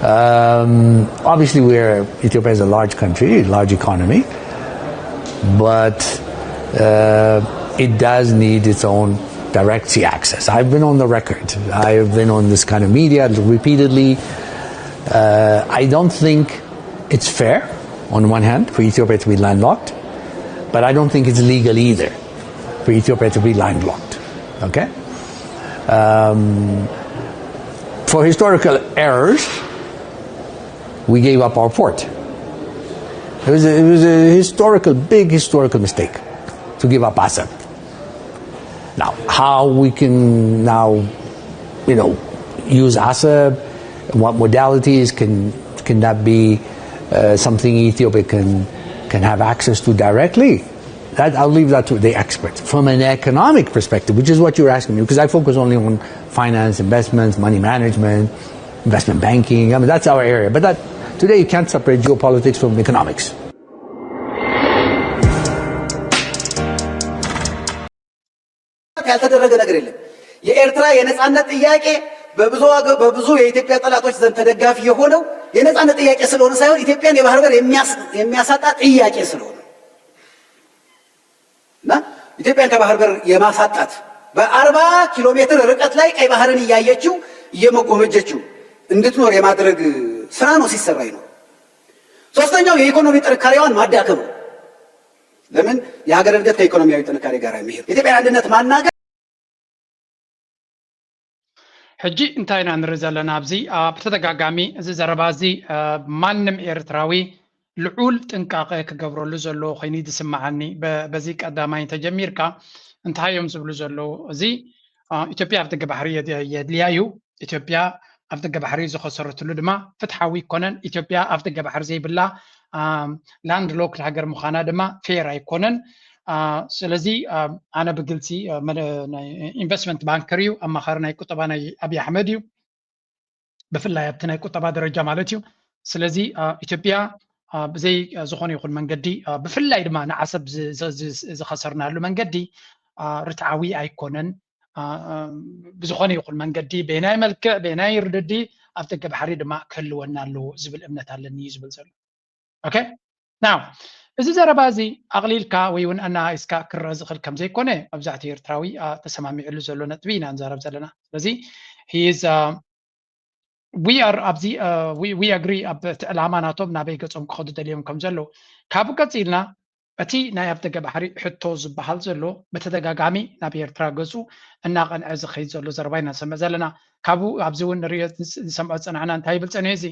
Um, obviously, we're Ethiopia is a large country, large economy, but uh, it does need its own direct sea access. I've been on the record. I've been on this kind of media repeatedly. Uh, I don't think it's fair, on one hand, for Ethiopia to be landlocked, but I don't think it's legal either for Ethiopia to be landlocked. Okay? Um, for historical errors, we gave up our port. It was a, it was a historical, big historical mistake to give up Assab. Now, how we can now, you know, use Assab, what modalities can can that be uh, something Ethiopia can can have access to directly? That I'll leave that to the experts. From an economic perspective, which is what you're asking me, because I focus only on finance, investments, money management, investment banking. I mean, that's our area. But that today you can't separate geopolitics from economics. ያልተደረገ ነገር የለም። የኤርትራ የነጻነት ጥያቄ በብዙ በብዙ የኢትዮጵያ ጠላቶች ዘንድ ተደጋፊ የሆነው የነጻነት ጥያቄ ስለሆነ ሳይሆን ኢትዮጵያን የባህር በር የሚያሳጣ ጥያቄ ስለሆነ እና ኢትዮጵያን ከባህር በር የማሳጣት በአርባ ኪሎ ሜትር ርቀት ላይ ቀይ ባህርን እያየችው እየመጎመጀችው እንድትኖር የማድረግ ስራ ነው ሲሰራ ይኖር። ሶስተኛው የኢኮኖሚ ጥንካሬዋን ማዳከም ነው። ለምን የሀገር እድገት ከኢኮኖሚያዊ ጥንካሬ ጋር የሚሄድ የኢትዮጵያን አንድነት ማናገር ሕጂ እንታይ ኢና ንርኢ ዘለና ኣብዚ ብተደጋጋሚ እዚ ዘረባ እዚ ማንም ኤርትራዊ ልዑል ጥንቃቐ ክገብረሉ ዘለዎ ኮይኑ እዩ ዝስምዓኒ። በዚ ቀዳማይ እንተጀሚርካ እንታይ እዮም ዝብሉ ዘለዉ? እዚ ኢትዮጵያ ኣብ ደገ ባሕሪ የድልያ እዩ። ኢትዮጵያ ኣብ ደገ ባሕሪ ዝኸሰረትሉ ድማ ፍትሓዊ ኣይኮነን። ኢትዮጵያ ኣብ ደገ ባሕሪ ዘይብላ ላንድ ሎክድ ሃገር ምዃና ድማ ፌር ኣይኮነን። ስለዚ ኣነ ብግልፂ ኢንቨስትመንት ባንከር እዩ፣ ኣማኻሪ ናይ ቁጠባ ናይ ኣብይ ኣሕመድ እዩ፣ ብፍላይ ኣብቲ ናይ ቁጠባ ደረጃ ማለት እዩ። ስለዚ ኢትዮጵያ ብዘይ ዝኾነ ይኹን መንገዲ ብፍላይ ድማ ንዓሰብ ዝኸሰርናሉ መንገዲ ርትዓዊ ኣይኮነን። ብዝኾነ ይኹን መንገዲ በየናይ መልክዕ በየናይ ርድዲ ኣብ ደገ ባሕሪ ድማ ክህልወና ኣለዎ ዝብል እምነት ኣለኒ እዩ ዝብል ዘሎ። ኦኬ ናው እዚ ዘረባ እዚ ኣቕሊልካ ወይ እውን ኣናኢስካ ክረአ ዝኽእል ከም ዘይኮነ መብዛሕትኡ ኤርትራዊ ተሰማሚዕሉ ዘሎ ነጥቢ ኢና ንዛረብ ዘለና። ስለዚ ሂዝ ዊ ኣር ኣብዚ ዊ ኣግሪ ኣብ እቲ ዕላማ ናቶም ናበይ ገጾም ክኸዱ ደልዮም ከም ዘለዉ ካብኡ ቀጺልና እቲ ናይ ኣፍደገ ባሕሪ ሕቶ ዝበሃል ዘሎ ብተደጋጋሚ ናብ ኤርትራ ገጹ እናቐንዐ ዝኸይድ ዘሎ ዘረባ ኢና ንሰምዕ ዘለና። ካብኡ ኣብዚ እውን ንሪኦ ዝሰምዖ ዝጸናሕና እንታይ ይብል ጸኒሑ እዚ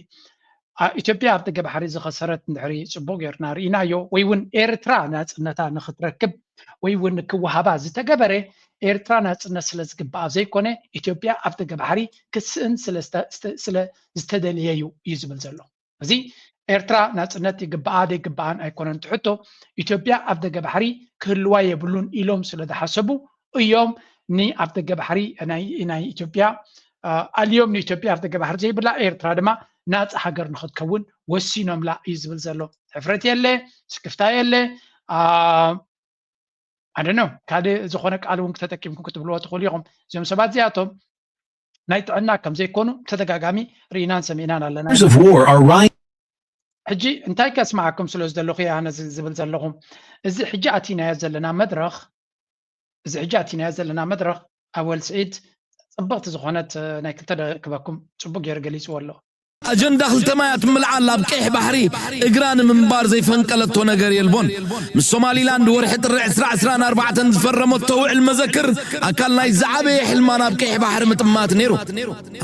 ኢትዮጵያ ኣፍደገ ባሕሪ ዝኸሰረት እንድሕሪ ጽቡቕ ጌርና ርኢናዮ ወይ እውን ኤርትራ ናጽነታ ንኽትረክብ ወይ እውን ክወሃባ ዝተገበረ ኤርትራ ናጽነት ስለ ዝግብኣ ዘይኮነ ኢትዮጵያ ኣፍደገ ባሕሪ ክትስእን ስለ ዝተደልየ እዩ እዩ ዝብል ዘሎ። እዚ ኤርትራ ናጽነት ይግብኣ ዘይግብኣን ኣይኮነን እቲ ሕቶ። ኢትዮጵያ ኣፍደገ ባሕሪ ክህልዋ የብሉን ኢሎም ስለ ዝሓሰቡ እዮም ንኣፍደገ ባሕሪ ናይ ኢትዮጵያ ኣልዮም ንኢትዮጵያ ኣፍደገ ባሕሪ ዘይብላ ኤርትራ ድማ ናጻ ሃገር ንኽትከውን ወሲኖምላ እዩ ዝብል ዘሎ። ሕፍረት የለ፣ ስክፍታ የለ። ኣደኖ ካልእ ዝኾነ ቃል እውን ክተጠቂምኩም ክትብልዎ ትኽእሉ ኢኹም። እዚኦም ሰባት እዚኣቶም ናይ ጥዕና ከም ዘይኮኑ ብተደጋጋሚ ርኢናን ሰሚዕናን ኣለና። ሕጂ እንታይ ከስምዓኩም ስለ ዝደለኹ እየ ኣነ ዝብል ዘለኹ። እዚ ሕጂ ኣቲናዮ ዘለና መድረኽ እዚ ሕጂ ኣቲናዮ ዘለና መድረኽ ኣወል ስዒድ ጽብቕቲ ዝኾነት ናይ ክልተ ደክበኩም ጽቡቅ ገይሩ ገሊጽዎ ኣሎ። ኣጀንዳ ክልተ ማያት ምልዓል ኣብ ቀይሕ ባሕሪ እግራ ንምንባር ዘይፈንቀለቶ ነገር የልቦን። ምስ ሶማሊላንድ ወርሒ ጥሪ ዕስራ ዕስራን ኣርባዕተን ዝፈረመቶ ውዕል መዘክር ኣካል ናይ ዝዓበየ ሕልማ ናብ ቀይሕ ባሕሪ ምጥማት ነይሩ።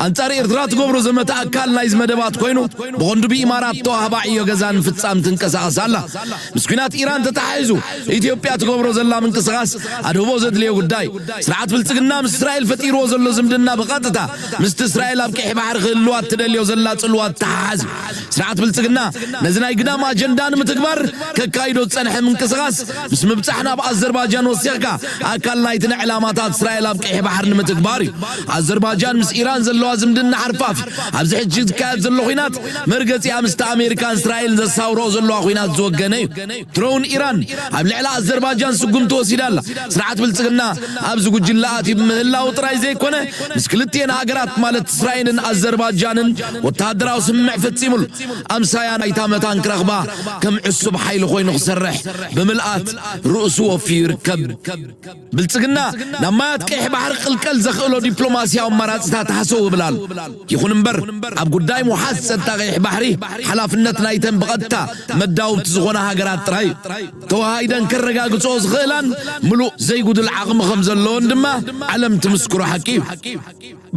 ኣንጻር ኤርትራ ትገብሮ ዘመተ ኣካል ናይዚ መደባት ኮይኑ ብቐንዱ ብኢማራት ተዋህባ ዕዮ ገዛ ንምፍጻም ትንቀሳቐስ ኣላ። ምስ ኲናት ኢራን ተተሓሒዙ ኢትዮጵያ ትገብሮ ዘላ ምንቅስቓስ ኣድህቦ ዘድልዮ ጉዳይ። ስርዓት ብልጽግና ምስ እስራኤል ፈጢርዎ ዘሎ ዝምድና ብቐጥታ ምስቲ እስራኤል ኣብ ቀይሕ ባሕሪ ክህልዋ እትደልዮ ዘላ ጽልዋ ተተሓሓዝ እዩ። ስርዓት ብልጽግና ነዚ ናይ ግዳም ኣጀንዳ ንምትግባር ከካይዶ ዝጸንሐ ምንቅስቓስ ምስ ምብጻሕ ናብ ኣዘርባጃን ወሲኽካ ኣካል ናይቲ ንዕላማታት እስራኤል ኣብ ቀይሕ ባሕሪ ንምትግባር እዩ። ኣዘርባጃን ምስ ኢራን ዘለዋ ዝምድና ሓርፋፍ ኣብዚ ሕጂ ዝካየድ ዘሎ ኹናት መርገጺኣ ምስቲ ኣሜሪካን እስራኤልን ዘሳውርኦ ዘለዋ ኹናት ዝወገነ እዩ። ድሮውን ኢራን ኣብ ልዕሊ ኣዘርባጃን ስጉምቲ ወሲዳ ኣላ። ስርዓት ብልጽግና ኣብዚ ጉጅለ ኣትዩ ብምህላው ጥራይ ዘይኮነ ምስ ክልቲኤን ሃገራት ማለት እስራኤልን ኣዘርባጃንን ወተሃደ ሃገራዊ ስምምዕ ፈጺሙሉ ኣምሳያ ናይታ መታን ክረኽባ ከም ዕሱብ ሓይሊ ኮይኑ ክሰርሕ ብምልኣት ርእሱ ወፍዩ ይርከብ። ብልጽግና ናብ ማያት ቀይሕ ባሕሪ ክቕልቀል ዘኽእሎ ዲፕሎማስያዊ ኣማራጽታት ሃሰው ይብል ኣሎ። ይኹን እምበር ኣብ ጉዳይ ምውሓስ ጸጥታ ቀይሕ ባሕሪ ሓላፍነት ናይተን ብቐጥታ መዳውብቲ ዝኾና ሃገራት ጥራይ እዩ። ተወሃሂደን ከረጋግጽኦ ዝኽእላን ምሉእ ዘይጉድል ዓቕሚ ከም ዘለዎን ድማ ዓለም ትምስክሮ ሓቂ እዩ።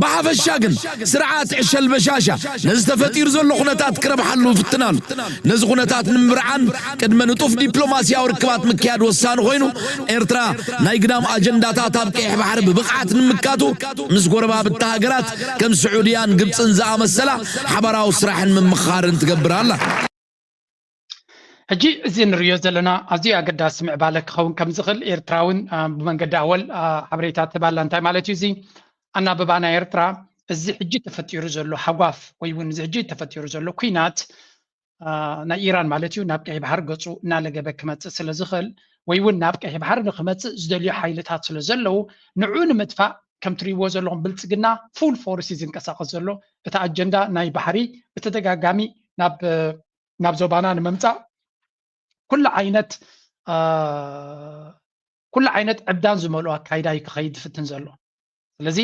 ብሓፈሻ ግን ስርዓት ዕሸል በሻሻ ነዚ ተፈጢሩ ዘሎ ኩነታት ክረብሓሉ ይፍትን ኣሎ። ነዚ ኩነታት ንምብርዓን ቅድመ ንጡፍ ዲፕሎማስያዊ ርክባት ምክያድ ወሳኒ ኮይኑ፣ ኤርትራ ናይ ግዳም ኣጀንዳታት ኣብ ቀይሕ ባሕሪ ብብቕዓት ንምካቱ ምስ ጎረባብቲ ሃገራት ከም ስዑድያን ግብጽን ዝኣመሰላ ሓባራዊ ስራሕን ምምኽኻርን ትገብር ኣላ። ሕጂ እዚ ንርእዮ ዘለና ኣዝዩ ኣገዳሲ ምዕባለ ክኸውን ከም ዝኽእል ኤርትራ እውን ብመንገዲ ኣወል ሓበሬታ ትህባላ። እንታይ ማለት እዩ እዚ ኣናብባ ናይ ኤርትራ? እዚ ሕጂ ተፈጢሩ ዘሎ ሃጓፍ ወይ እውን እዚ ሕጂ ተፈጢሩ ዘሎ ኲናት ናይ ኢራን ማለት እዩ ናብ ቀይ ባሕር ገጹ እናለገበ ክመጽእ ስለ ዝኽእል ወይ እውን ናብ ቀይ ባሕር ንክመጽእ ዝደልዩ ሓይልታት ስለ ዘለዉ ንዑ ንምጥፋእ ከም ትሪእዎ ዘለኹም ብልጽግና ፉል ፎርስ እዩ ዝንቀሳቐስ ዘሎ። እቲ ኣጀንዳ ናይ ባሕሪ ብተደጋጋሚ ናብ ናብ ዞባና ንምምፃእ ኩሉ ዓይነት ኩሉ ዓይነት ዕብዳን ዝመልኦ ኣካይዳ እዩ ክኸይድ ዝፍትን ዘሎ። ስለዚ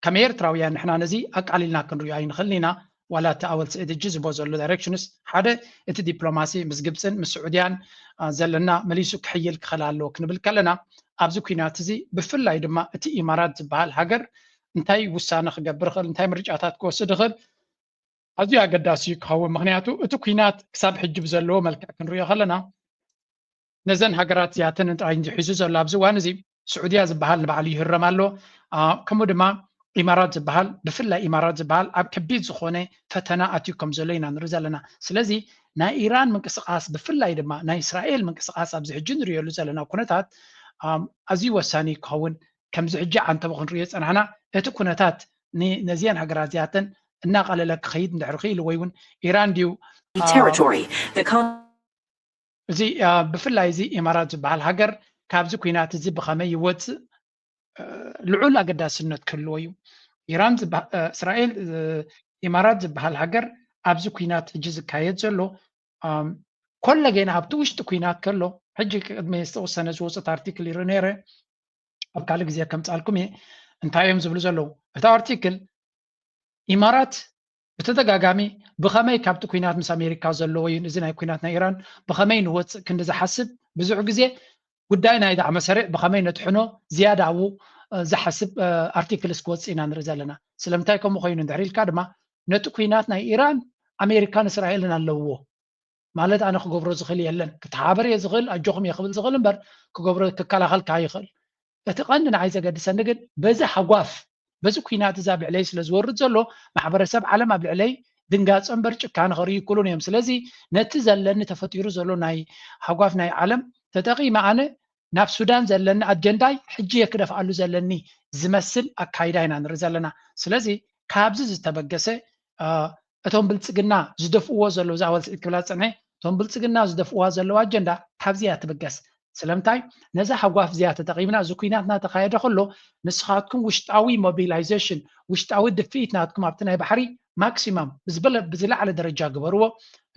ከም ኤርትራውያን ንሕና ነዚ ኣቃሊልና ክንሪኦ ኣይንኽእልን ኢና። ዋላ እቲ ኣወል ስዒድ እጂ ዝቦ ዘሎ ዳይሬክሽንስ ሓደ እቲ ዲፕሎማሲ ምስ ግብፅን ምስ ስዑድያን ዘለና መሊሱ ክሕይል ክኽእል ኣለዎ ክንብል ከለና ኣብዚ ኩናት እዚ ብፍላይ ድማ እቲ ኢማራት ዝበሃል ሃገር እንታይ ውሳነ ክገብር ይኽእል እንታይ ምርጫታት ክወስድ ይኽእል ኣዝዩ ኣገዳሲ እዩ ክኸውን። ምኽንያቱ እቲ ኲናት ክሳብ ሕጂ ብዘለዎ መልክዕ ክንሪኦ ከለና ነዘን ሃገራት እዚኣተን ጥራይ እንጂ ሒዙ ዘሎ ኣብዚ እዋን እዚ ስዑድያ ዝበሃል ንባዕሉ ይህረም ኣሎ። ከምኡ ድማ ኢማራት ዝበሃል ብፍላይ ኢማራት ዝበሃል ኣብ ከቢድ ዝኾነ ፈተና ኣትዩ ከም ዘሎ ኢና ንርኢ ዘለና። ስለዚ ናይ ኢራን ምንቅስቃስ ብፍላይ ድማ ናይ እስራኤል ምንቅስቃስ ኣብዚ ሕጂ ንሪኦሉ ዘለና ኩነታት ኣዝዩ ወሳኒ ክኸውን ከምዚ ሕጂ ዓንተቦ ክንሪኦ ዝፀናሕና እቲ ኩነታት ነዚአን ሃገራት እዚኣተን እናቐለለ ክኸይድ እንድሕር ክኢሉ ወይ እውን ኢራን ድዩ territory. እዚ ብፍላይ እዚ ኢማራት ዝበሃል ሃገር ካብዚ ኩናት እዚ ብኸመይ ይወፅእ ልዑል ኣገዳስነት ክህልዎ እዩ። ኢራን እስራኤል ኢማራት ዝበሃል ሃገር ኣብዚ ኩናት ሕጂ ዝካየድ ዘሎ ኮለጌና ኣብቲ ውሽጢ ኩናት ከሎ ሕጂ ቅድሚ ዝተወሰነ ዝወፅት ኣርቲክል ይርኢ ነይረ ኣብ ካልእ ግዜ ከምፃልኩም እየ እንታይ እዮም ዝብሉ ዘለዉ እቲ ኣርቲክል ኢማራት ብተደጋጋሚ ብኸመይ ካብቲ ኩናት ምስ ኣሜሪካ ዘለዎ እዩ እዚ ናይ ኩናት ናይ ኢራን ብኸመይ ንወፅእ ክንዲ ዝሓስብ ብዙሕ ግዜ ጉዳይ ናይ ዳዕመ ሰሪዕ ብኸመይ ነጥሕኖ ዝያዳ ኣብኡ ዝሓስብ ኣርቲክልስ ክወፅእ ኢና ንርኢ ዘለና ስለምንታይ ከምኡ ኮይኑ እንድሕር ኢልካ ድማ ነቲ ኩናት ናይ ኢራን ኣሜሪካን እስራኤልን ኣለውዎ ማለት ኣነ ክገብሮ ዝኽእል የለን ክትሓባበር እየ ዝኽእል ኣጆኹም እየ ክብል ዝኽእል እምበር ክገብሮ ክከላኸልካ ይኽእል እቲ ቀንዲ ንዓይ ዘገድሰኒ ግን በዚ ሃጓፍ በዚ ኩናት እዚ ኣብ ልዕለይ ስለ ዝወርድ ዘሎ ማሕበረሰብ ዓለም ኣብ ልዕለይ ድንጋፀ እምበር ጭካነ ክርኢ ይክእሉን እዮም ስለዚ ነቲ ዘለኒ ተፈጢሩ ዘሎ ናይ ሃጓፍ ናይ ዓለም ተጠቂመ ኣነ ናብ ሱዳን ዘለኒ ኣጀንዳይ ሕጂ እየ ክደፍኣሉ ዘለኒ ዝመስል ኣካይዳ ኢና ንርኢ ዘለና ስለዚ ካብዚ ዝተበገሰ እቶም ብልፅግና ዝደፍእዎ ዘለዉ እዛ ኣወል ስዒድ ክብላ ዝፀንሐ እቶም ብልፅግና ዝደፍእዋ ዘለዉ ኣጀንዳ ካብዚ እያ ትብገስ ስለምንታይ ነዛ ሃጓፍ እዚኣ ተጠቂምና እዚ ኩናት እናተኻየደ ከሎ ንስኻትኩም ውሽጣዊ ሞቢላይዜሽን ውሽጣዊ ድፍኢት ናትኩም ኣብቲ ናይ ባሕሪ ማክሲማም ብዝበለ ብዝለዓለ ደረጃ ግበርዎ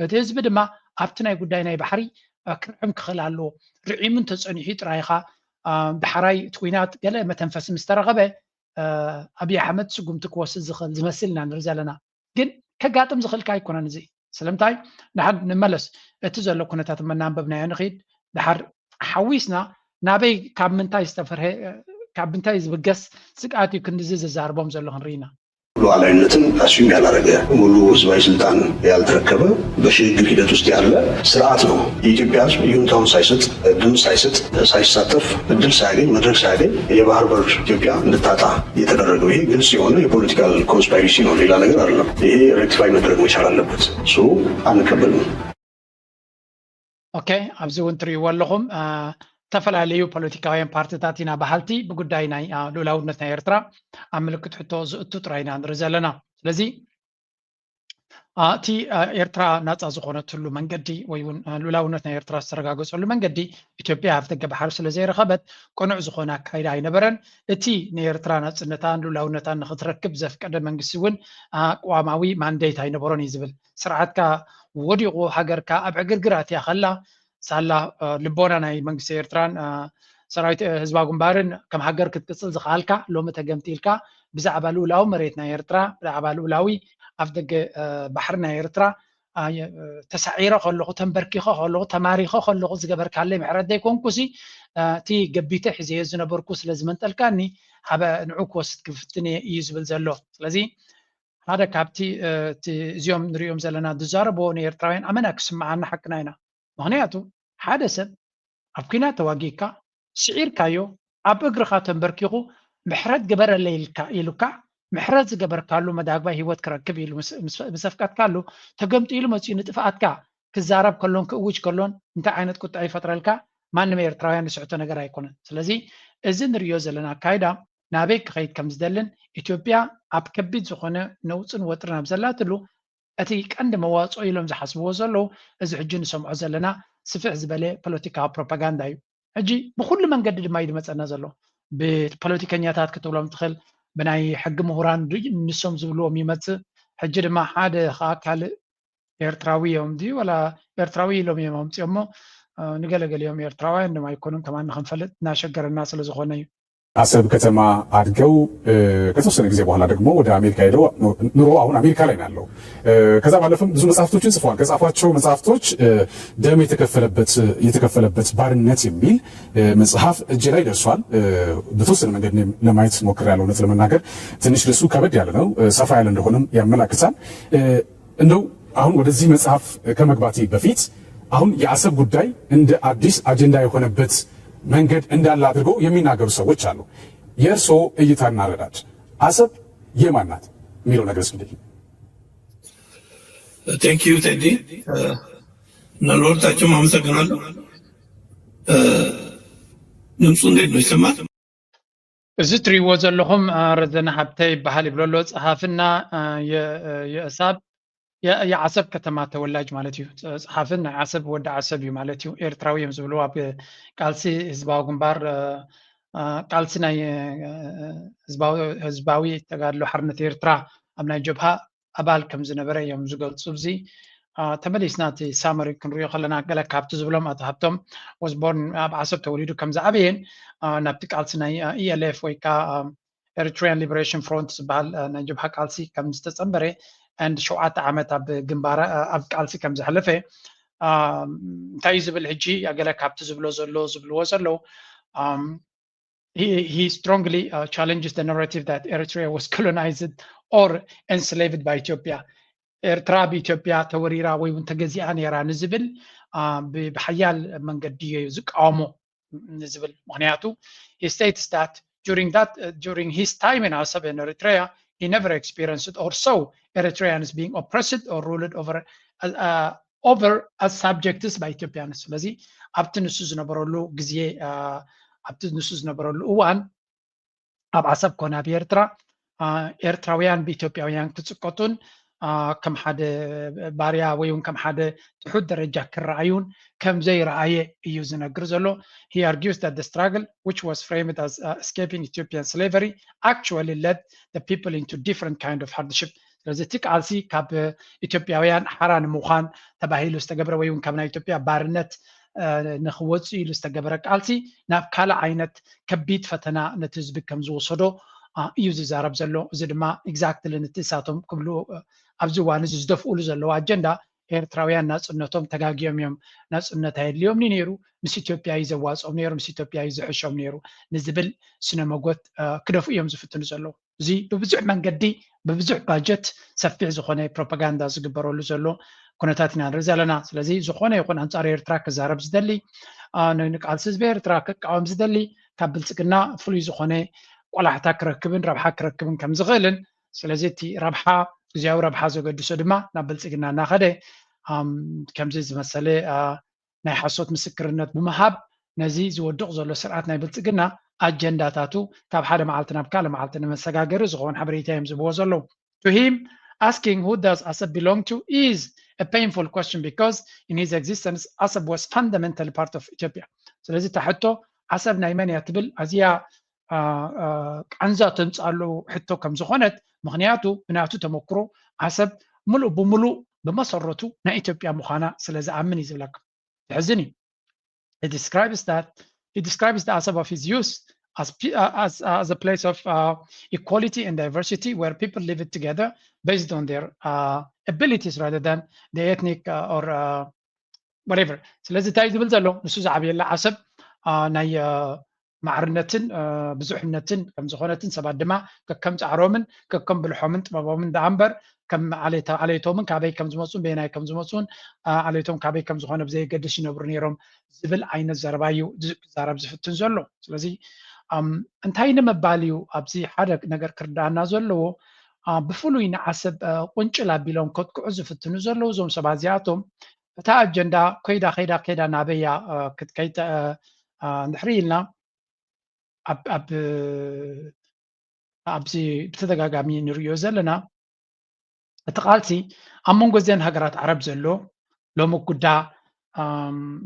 እቲ ህዝቢ ድማ ኣብቲ ናይ ጉዳይ ናይ ባሕሪ ክርዕም ክኽእል ኣለዎ ርዒሙ እንተፀኒሑ ጥራይኻ ዳሕራይ እቲ ኩናት ገለ መተንፈሲ ምስ ተረኸበ ኣብይ ኣሕመድ ስጉምቲ ክወስድ ዝኽእል ዝመስል ኢና ንርኢ ዘለና ግን ከጋጥም ዝኽእል ከ ኣይኮነን እዚ ስለምንታይ ንሓድ ንመለስ እቲ ዘሎ ኩነታት መናንበብናዮ ንኽድ ድሓር ሓዊስና ናበይ ካብ ምንታይ ዝተፈርሀ ካብ ምንታይ ዝብገስ ስግኣት እዩ ክንድዚ ዝዛርቦም ዘሎ ክንርኢና ሉዓላዊነትን ኣስዩም ያላረገ ሙሉ ህዝባዊ ስልጣን ያልተረከበ በሽግግር ሂደት ውስጥ ያለ ስርዓት ነው። የኢትዮጵያ ህዝብ ይሁንታውን ሳይሰጥ፣ ድምፅ ሳይሰጥ፣ ሳይሳተፍ፣ እድል ሳያገኝ፣ መድረክ ሳያገኝ የባህር በር ኢትዮጵያ እንድታጣ የተደረገው ይሄ ግልጽ የሆነ የፖለቲካል ኮንስፓይሪሲ ነው። ሌላ ነገር አይደለም። ይሄ ሬክቲፋይ መደረግ መቻል አለበት። ሶ አንቀበልም። ኦኬ ኣብዚ እውን ትርእይዎ ኣለኹም ዝተፈላለዩ ፖለቲካውያን ፓርቲታት ኢና በሃልቲ ብጉዳይ ናይ ሉላውነት ናይ ኤርትራ ኣብ ምልክት ሕቶ ዝእቱ ጥራይ ኢና ንርኢ ዘለና ስለዚ እቲ ኤርትራ ናፃ ዝኾነትሉ መንገዲ ወይ እውን ልኡላውነት ናይ ኤርትራ ዝተረጋገፀሉ መንገዲ ኢትዮጵያ ኣፍደገ ባሕሪ ስለ ዘይረኸበት ቅኑዕ ዝኾነ ኣካይዳ ኣይነበረን። እቲ ንኤርትራ ናፅነታን ልኡላውነታን ንክትረክብ ዘፍቀደ መንግስቲ እውን ኣቋማዊ ማንዴት ኣይነበሮን እዩ ዝብል። ስርዓትካ ወዲቑ ሃገርካ ኣብ ዕግርግር ኣትያ ከላ ሳላ ልቦና ናይ መንግስቲ ኤርትራን ሰራዊት ህዝባዊ ግንባርን ከም ሃገር ክትቅፅል ዝኽኣልካ ሎሚ ተገምጢልካ ብዛዕባ ልኡላዊ መሬት ናይ ኤርትራ ብዛዕባ ልኡላዊ ኣፍደገ ባሕሪ ናይ ኤርትራ ተሳዒረ ከለኹ ተንበርኪኸ ከለኹ ተማሪኸ ከለኹ ዝገበርካለይ ምሕረት ዘይኮንኩሲ እቲ ገቢተ ሒዘዮ ዝነበርኩ ስለ ዝመንጠልካኒ ንዑ ክወስድ ክፍትን እየ እዩ ዝብል ዘሎ። ስለዚ ሓደ ካብቲ እዚኦም ንሪኦም ዘለና ዝዛረብዎ ንኤርትራውያን ኣመና ክስምዓና ሓቅና ኢና። ምኽንያቱ ሓደ ሰብ ኣብ ኲናት ተዋጊእካ ስዒርካዮ ኣብ እግርኻ ተንበርኪኹ ምሕረት ግበረለይ ኢልካ ኢሉካ ምሕረት ዝገበርካሉ መዳግባይ ህይወት ክረክብ ኢሉ ምስ ኣፍቀድካሉ ተገምጢሉ መፂኡ ንጥፍኣትካ ክዛረብ ከሎን ክእውጅ ከሎን እንታይ ዓይነት ቁጥዐ ይፈጥረልካ? ማንም ኤርትራውያን ዝስሕቶ ነገር ኣይኮነን። ስለዚ እዚ ንሪኦ ዘለና ኣካይዳ ናበይ ክኸይድ ከም ዝደልን ኢትዮጵያ ኣብ ከቢድ ዝኾነ ነውፅን ወጥርን ኣብ ዘላትሉ እቲ ቀንዲ መዋፅኦ ኢሎም ዝሓስብዎ ዘለዉ እዚ ሕጂ ንሰምዖ ዘለና ስፍሕ ዝበለ ፖለቲካዊ ፕሮፓጋንዳ እዩ። ሕጂ ብኩሉ መንገዲ ድማ እዩ ዝመፀና ዘሎ። ብፖለቲከኛታት ክትብሎም ትኽእል፣ ብናይ ሕጊ ምሁራን ንሶም ዝብልዎም ይመፅእ። ሕጂ ድማ ሓደ ከዓ ካልእ ኤርትራዊ እዮም ድዩ ወላ ኤርትራዊ ኢሎም እዮም ኣምፅኦሞ። ንገለገሊኦም ኤርትራውያን ድማ ኣይኮኑን ከማን ንክንፈልጥ እናሸገረና ስለ ዝኾነ እዩ። ኣሰብ ከተማ ኣድገው ከተወሰነ ጊዜ በኋላ ደግሞ ወደ አሜሪካ ሄደው ኑሮ አሁን አሜሪካ ላይ ነው ያለው። ከዛ ባለፈም ብዙ መጽሐፍቶችን ጽፈዋል። ከጻፏቸው መጽሐፍቶች ደም የተከፈለበት የተከፈለበት ባርነት የሚል መጽሐፍ እጄ ላይ ደርሷል። በተወሰነ መንገድ እኔም ለማየት ሞክሬያለሁ። እውነት ለመናገር ትንሽ ርዕሱ ከበድ ያለ ነው፣ ሰፋ ያለ እንደሆነም ያመላክታል። እንደው አሁን ወደዚህ መጽሐፍ ከመግባቴ በፊት አሁን የአሰብ ጉዳይ እንደ አዲስ አጀንዳ የሆነበት መንገድ እንዳለ አድርገው የሚናገሩ ሰዎች አሉ። የእርስዎ እይታና አረዳድ አሰብ የማን ናት የሚለው ነገር እስኪ ንገሪኝ። Thank you ቴዲ እና ለሁለታችሁም አመሰግናለሁ። ድምፁ እንዴት ነው ይሰማል? እዚ ትሪእዎ ዘለኹም ረዘነ ሃብተ ይበሃል ይብሎ ኣሎ ጸሓፍና የእሳብ የዓሰብ ከተማ ተወላጅ ማለት እዩ። ጸሓፍን ናይ ዓሰብ ወዲ ዓሰብ እዩ ማለት እዩ። ኤርትራዊ እዮም ዝብሉ ኣብ ቃልሲ ህዝባዊ ግንባር ቃልሲ ናይ ህዝባዊ ተጋድሎ ሓርነት ኤርትራ ኣብ ናይ ጀብሃ ኣባል ከም ዝነበረ እዮም ዝገልፁ። እዚ ተመሊስና እቲ ሳመሪ ክንሪኦ ከለና ገለ ካብቲ ዝብሎም ኣቶ ሃብቶም was born ኣብ ዓሰብ ተወሊዱ ከም ዝዓበየን ናብቲ ቃልሲ ናይ ኢኤልኤፍ ወይ ከዓ Eritrean Liberation Front ዝበሃል ናይ ጀብሃ ቃልሲ ከም ዝተፀንበረ and ሸውዓተ ዓመት ኣብ ግንባር ኣብ ቃልሲ ከም ዘሕለፈ እንታይ እዩ ዝብል ሕጂ ገለ ካብቲ ዝብሎ ዘሎ ዝብልዎ ዘለዉ he, he strongly uh, challenges the narrative that Eritrea was colonized or enslaved by Ethiopia. ኤርትራ ብኢትዮጵያ ተወሪራ ወይ እውን ተገዚኣ ነይራ ንዝብል ብሓያል መንገዲ እዩ ዝቃወሞ ንዝብል ምክንያቱ he states that during that uh, during his time in Asab and Eritrea he never experienced or saw Eritreans being oppressed or ruled over uh, over as subjects by Ethiopians ስለዚ ኣብቲ ንሱ ዝነበረሉ ግዜ ኣብቲ ንሱ ዝነበረሉ እዋን ኣብ ዓሰብ ኮነ ኣብ ኤርትራ ኤርትራውያን ብኢትዮጵያውያን ክፅቀጡን ከም ሓደ ባርያ ወይ እውን ከም ሓደ ትሑት ደረጃ ክረኣዩን ከም ዘይረኣየ እዩ ዝነግር ዘሎ። He argues that the struggle which was framed as uh, escaping Ethiopian slavery actually led the people into different kind of hardship ስለዚ እቲ ቃልሲ ካብ ኢትዮጵያውያን ሓራ ንምዃን ተባሂሉ ዝተገብረ ወይ እውን ካብ ናይ ኢትዮጵያ ባርነት ንክወፅኡ ኢሉ ዝተገበረ ቃልሲ ናብ ካልእ ዓይነት ከቢድ ፈተና ነቲ ህዝቢ ከም ዝወሰዶ እዩ ዝዛረብ ዘሎ። እዚ ድማ exactly ነቲ እሳቶም ክብሉ ኣብዚ እዋን እዚ ዝደፍኡሉ ዘለዉ ኣጀንዳ ኤርትራውያን ናፅነቶም ተጋጊዮም እዮም። ናፅነት ኣየድልዮምን ነይሩ፣ ምስ ኢትዮጵያ እዩ ዘዋፅኦም ነይሩ፣ ምስ ኢትዮጵያ እዩ ዝሕሾም ነይሩ ንዝብል ስነ መጎት ክደፍኡ እዮም ዝፍትኑ ዘለዉ። እዚ ብብዙሕ መንገዲ ብብዙሕ ባጀት ሰፊሕ ዝኾነ ፕሮፓጋንዳ ዝግበረሉ ዘሎ ኩነታት ኢና ንርኢ ዘለና። ስለዚ ዝኾነ ይኹን ኣንፃር ኤርትራ ክዛረብ ዝደሊ ንቃልሲ ህዝቢ ኤርትራ ክቃወም ዝደሊ ካብ ብልፅግና ፍሉይ ዝኾነ ቆላሕታ ክረክብን ረብሓ ክረክብን ከም ዝኽእልን ስለዚ እቲ ረብሓ ግዜያዊ ረብሓ ዘገድሶ ድማ ናብ ብልፅግና እናኸደ ከምዚ ዝመሰለ ናይ ሓሶት ምስክርነት ብምሃብ ነዚ ዝወድቕ ዘሎ ስርዓት ናይ ብልፅግና ኣጀንዳታቱ ካብ ሓደ መዓልቲ ናብ ካልእ መዓልቲ ንመሰጋገሪ ዝኸውን ሓበሬታ እዮም ዝህብዎ ዘለዉ። To him, Asking who does Asab belong to is a painful question because in his existence, Asab was fundamentally part of Ethiopia. ስለዚ እታ ሕቶ ዓሰብ ናይ መን እያ ትብል ኣዝያ ቃንዛ ተምፅኣሉ ሕቶ ከም ዝኾነት፣ ምኽንያቱ ብናቱ ተመክሮ ዓሰብ ምሉእ ብምሉእ ብመሰረቱ ናይ ኢትዮጵያ ምዃና ስለ ዝኣምን እዩ ዝብለካ። ዝሕዝን እዩ። He describes that he describes the Asab of his youth as, as, as a place of uh, equality and diversity where people lived together based on their uh, abilities rather than the ethnic uh, or uh, whatever። ስለዚ እንታይ ዝብል ዘሎ ንሱ ዝዓብየላ ዓሰብ ናይ ማዕርነትን ብዙሕነትን ከም ዝኾነትን ሰባት ድማ ከከም ፃዕሮምን ከከም ብልሖምን ጥበቦምን ደኣ እምበር ከም ዓሌቶምን ካበይ ከም ዝመፁን በየናይ ከም ዝመፁን ዓሌቶም ካበይ ከም ዝኾነ ብዘየገድስ ይነብሩ ነይሮም ዝብል ዓይነት ዘረባ እዩ ክዛረብ ዝፍትን ዘሎ። ስለዚ እንታይ ንምባል እዩ ኣብዚ ሓደ ነገር ክርዳኣና ዘለዎ? ብፍሉይ ንዓሰብ ቁንጭል ኣቢሎም ከጥቅዑ ዝፍትኑ ዘለዉ እዞም ሰባት እዚኣቶም እታ ኣጀንዳ ኮይዳ ከይዳ ከይዳ ናበያ ክትከይድ እንድሕሪ ኢልና ኣብዚ ብተደጋጋሚ ንርእዮ ዘለና እቲ ቃልሲ ኣብ መንጎ እዘን ሃገራት ዓረብ ዘሎ ሎሚ ጉዳ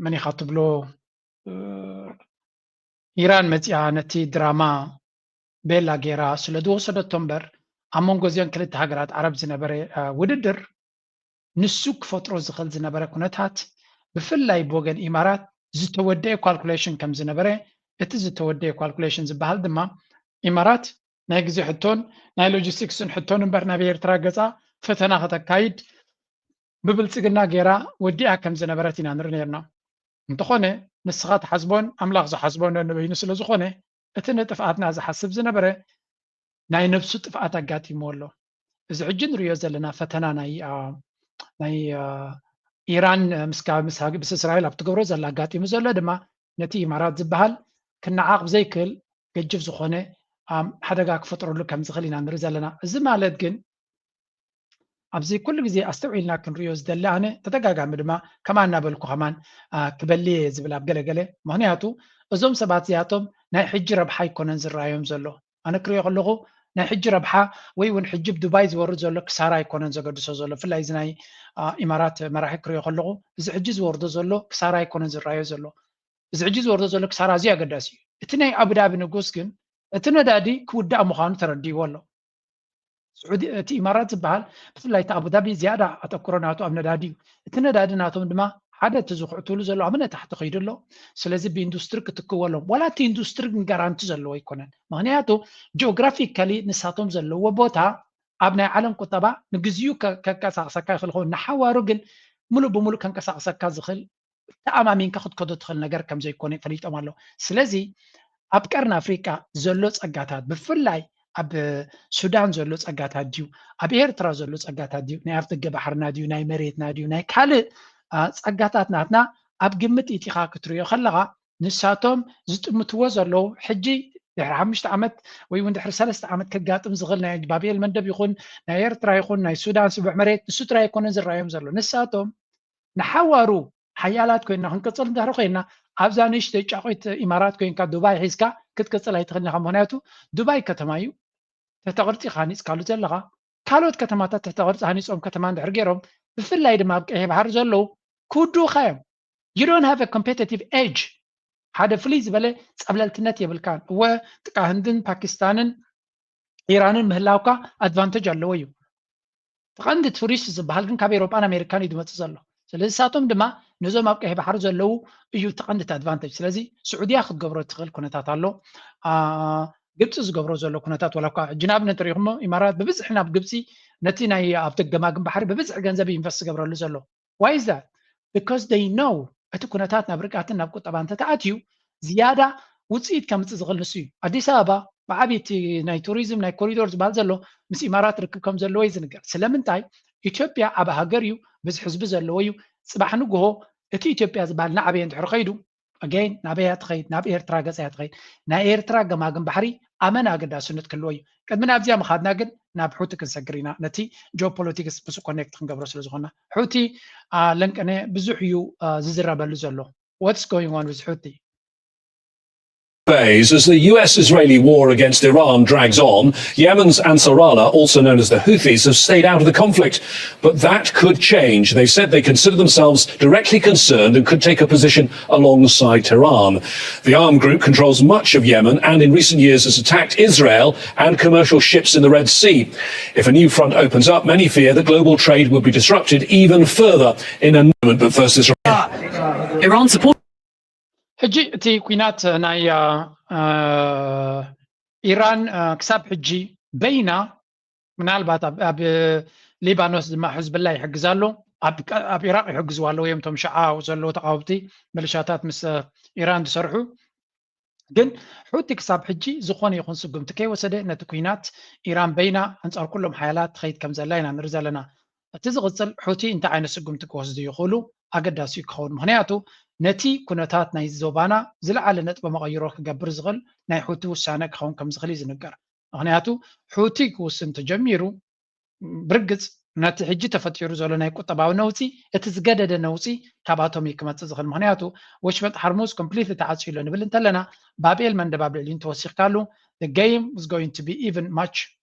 መን ኢኻ ትብሎ ኢራን መፂኣ ነቲ ድራማ ቤላ ጌራ ስለ ዝወሰደቶ እምበር ኣብ መንጎ እዚአን ክልተ ሃገራት ዓረብ ዝነበረ ውድድር ንሱ ክፈጥሮ ዝኽእል ዝነበረ ኩነታት ብፍላይ ብወገን ኢማራት ዝተወደአ ኳልኩሌሽን ከም ዝነበረ፣ እቲ ዝተወደአ ኳልኩሌሽን ዝበሃል ድማ ኢማራት ናይ ግዜ ሕቶን ናይ ሎጂስቲክስን ሕቶን እምበር ናብ ኤርትራ ገፃ ፈተና ከተካይድ ብብልፅግና ጌራ ወዲኣ ከም ዝነበረት ኢና ንርኢ ነርና። እንተኾነ ንስኻ ትሓስቦን ኣምላኽ ዝሓስቦን ነንበይኑ ስለ ዝኾነ እቲ ንጥፍኣትና ዝሓስብ ዝነበረ ናይ ነብሱ ጥፍኣት ኣጋጢምዎ ኣሎ። እዚ ሕጂ ንሪኦ ዘለና ፈተና ናይ ናይ ኢራን ምስ ምስ እስራኤል ኣብ ትገብሮ ዘላ ኣጋጢሙ ዘሎ ድማ ነቲ ኢማራት ዝበሃል ክነዓቕ ብዘይክእል ገጅፍ ዝኾነ ሓደጋ ክፈጥረሉ ከም ዝኽእል ኢና ንርኢ ዘለና። እዚ ማለት ግን ኣብዚ ኩሉ ግዜ ኣስተውዒልና ክንሪኦ ዝደሊ ኣነ ተደጋጋሚ ድማ ከማን እናበልኩ ከማን ክበሊ እየ ዝብል ኣብ ገለገለ። ምክንያቱ እዞም ሰባት እዚኣቶም ናይ ሕጂ ረብሓ ኣይኮነን ዝረኣዮም ዘሎ። ኣነ ክሪኦ ከለኹ ናይ ሕጂ ረብሓ ወይ እውን ሕጂ ብ ዱባይ ዝወርድ ዘሎ ክሳራ ኣይኮነን ዘገድሶ ዘሎ። ብፍላይ እዚ ናይ ኢማራት መራሒ ክሪኦ ከለኹ እዚ ሕጂ ዝወርዶ ዘሎ ክሳራ ኣይኮነን ዝረኣዮ ዘሎ። እዚ ሕጂ ዝወርዶ ዘሎ ክሳራ ኣዝዩ ኣገዳሲ እዩ። እቲ ናይ ኣቡዳቢ ንጉስ ግን እቲ ነዳዲ ክውዳእ ምዃኑ ተረዲእዎ ኣሎ። ስዑዲ እቲ ኢማራት ዝበሃል ብፍላይ እቲ ኣቡዳቢ ዝያዳ ኣተኩሮ ናቱ ኣብ ነዳዲ እዩ። እቲ ነዳዲ ናቶም ድማ ሓደ እቲ ዝኹዕትሉ ዘሎ ኣብ ንታሕቲ ከይዱ ኣሎ። ስለዚ ብኢንዱስትሪ ክትክዎ ኣለዎም። ዋላ እቲ ኢንዱስትሪ ግን ጋራንቲ ዘለዎ ኣይኮነን። ምክንያቱ ጂኦግራፊካሊ ንሳቶም ዘለዎ ቦታ ኣብ ናይ ዓለም ቁጠባ ንግዚኡ ከንቀሳቕሰካ ይኽእል ይኸውን፣ ንሓዋሩ ግን ሙሉእ ብሙሉእ ከንቀሳቕሰካ ዝኽእል ተኣማሚንካ ክትከዶ ትኽእል ነገር ከም ዘይኮነ ፈሊጦም ኣለዉ። ስለዚ ኣብ ቀርኒ ኣፍሪቃ ዘሎ ጸጋታት ብፍላይ ኣብ ሱዳን ዘሎ ጸጋታት ድዩ፣ ኣብ ኤርትራ ዘሎ ጸጋታት ድዩ፣ ናይ ኣፍደገ ባሕርና ድዩ፣ ናይ መሬትና ድዩ፣ ናይ ካልእ ጸጋታት ናትና ኣብ ግምት ኢቲኻ ክትሪኦ ከለኻ ንሳቶም ዝጥምትዎ ዘለዉ ሕጂ ድሕሪ ሓሙሽተ ዓመት ወይ እውን ድሕሪ ሰለስተ ዓመት ከጋጥም ዝኽእል ናይ ባብኤል መንደብ ይኹን ናይ ኤርትራ ይኹን ናይ ሱዳን ስቡሕ መሬት ንሱ ጥራይ ኣይኮነን ዝረኣዮም ዘሎ። ንሳቶም ንሓዋሩ ሓያላት ኮይና ክንቅፅል እንድሕሪ ኮይና ኣብዛ ንእሽተይ ጫቆይት ኢማራት ኮይንካ ዱባይ ሒዝካ ክትቅፅል ኣይትኽእልን ኢኻ። ምክንያቱ ዱባይ ከተማ እዩ፣ ትሕተ ቅርፂ ኢኻ ሃኒፅካሉ ዘለኻ። ካልኦት ከተማታት ትሕተ ቅርፂ ሃኒፆም ከተማ እንድሕር ገይሮም ብፍላይ ድማ ኣብ ቀይሕ ባሕሪ ዘለዉ ክውድኡኻ እዮም። You don't have a competitive edge። ሓደ ፍልይ ዝበለ ፀብለልትነት የብልካን። እወ ጥቃ ህንድን ፓኪስታንን ኢራንን ምህላውካ ኣድቫንተጅ ኣለዎ እዩ። እቲ ቀንዲ ቱሪስት ዝበሃል ግን ካብ ኤሮጳን ኣሜሪካን እዩ ዝመፅእ ዘሎ። ስለዚ ንሳቶም ድማ ነዞም ኣብ ቀይሕ ባሕሪ ዘለዉ እዩ እቲ ቀንዲ እቲ ኣድቫንተጅ። ስለዚ ስዑድያ ክትገብሮ እትኽእል ኩነታት ኣሎ። ግብፂ ዝገብሮ ዘሎ ኩነታት ዋላ እኳ ሕጂ ንኣብነት ሪኢኹሞ ኢማራት ብብዝሒ ናብ ግብፂ ነቲ ናይ ኣብ ገማግም ባሕሪ ብብዝሒ ገንዘብ ኢንቨስት ዝገብረሉ ዘሎ። Why is that? Because they know እቲ ኩነታት ናብ ርግኣትን ናብ ቁጠባ እንተተኣትዩ ዝያዳ ውፅኢት ከምፅእ ዝኽእል ንሱ እዩ። ኣዲስ ኣበባ ብዓብይቲ ናይ ቱሪዝም ናይ ኮሪዶር ዝበሃል ዘሎ ምስ ኢማራት ርክብ ከም ዘለዎ እዩ ዝንገር። ስለምንታይ? ኢትዮጵያ ዓቢ ሃገር እዩ፣ ብዙሕ ህዝቢ ዘለዎ እዩ። ፅባሕ ንግሆ እቲ ኢትዮጵያ ዝበሃል ናዕበየ እንድሕር ከይዱ ኣገይን ናበይ እያ ትኸይድ? ናብ ኤርትራ ገፃ እያ ትኸይድ። ናይ ኤርትራ ገማግም ባሕሪ ኣመን ኣገዳስነት ክህልዎ እዩ። ቅድሚ ናብዚኣ ምኻድና ግን ናብ ሑቲ ክንሰግር ኢና። ነቲ ጂኦፖለቲክስ ምስ ኮኔክት ክንገብሮ ስለ ዝኾንና ሑቲ ለንቀነ ብዙሕ እዩ ዝዝረበሉ ዘሎ። What's going on with ሑቲ? Days. As the U S Israeli war against Iran drags on, Yemen's Ansarullah, also known as the Houthis, have stayed out of the conflict. But that could change. They've said they consider themselves directly concerned and could take a position alongside Tehran. The armed group controls much of Yemen and in recent years has attacked Israel and commercial ships in the Red Sea. If a new front opens up, many fear that global trade would be disrupted even further in a moment. But first, this Iran support ሕጂ እቲ ኲናት ናይ አ፣ አ፣ ኢራን አ፣ ክሳብ ሕጂ በይና ምናልባት ኣብ ኣብ ሊባኖስ ድማ ሕዝብላ ይሕግዝ ኣሎ፣ ኣብ ቀ- ኣብ ኢራቅ ይሕግዝዋ ኣለዉ እዮም እቶም ሽዓ ዘለዉ ተቃወምቲ ሚሊሻታት ምስ አ፣ ኢራን ዝሰርሑ። ግን ሑቲ ክሳብ ሕጂ ዝኾነ ይኹን ስጉምቲ ከይወሰደ ነቲ ኲናት ኢራን በይና ኣንጻር ኩሎም ሓያላት ትኸይድ ከም ዘላ ኢና ንርኢ ዘለና። እቲ ዝቕጽል ሑቲ እንታይ ዓይነት ስጉምቲ ክወስዱ ይኽእሉ ኣገዳሲ እዩ ክኸውን፣ ምኽንያቱ ነቲ ኩነታት ናይ ዞባና ዝለዓለ ነጥቢ መቐይሮ ክገብር ዝኽእል ናይ ሑቲ ውሳነ ክኸውን ከም ዝኽእል እዩ ዝንገር። ምኽንያቱ ሑቲ ክውስን ተጀሚሩ ብርግጽ ነቲ ሕጂ ተፈጢሩ ዘሎ ናይ ቁጠባዊ ነውጺ እቲ ዝገደደ ነውጺ ካብኣቶም እዩ ክመጽእ ዝኽእል። ምኽንያቱ ወሽመጥ ሓርሙዝ ኮምፕሊትሊ ተዓጽዩ ኣሎ ንብል እንተለና ባብኤል መንደብ ኣብ ልዕሊኡ እንተወሲኽካሉ the game is going to be even much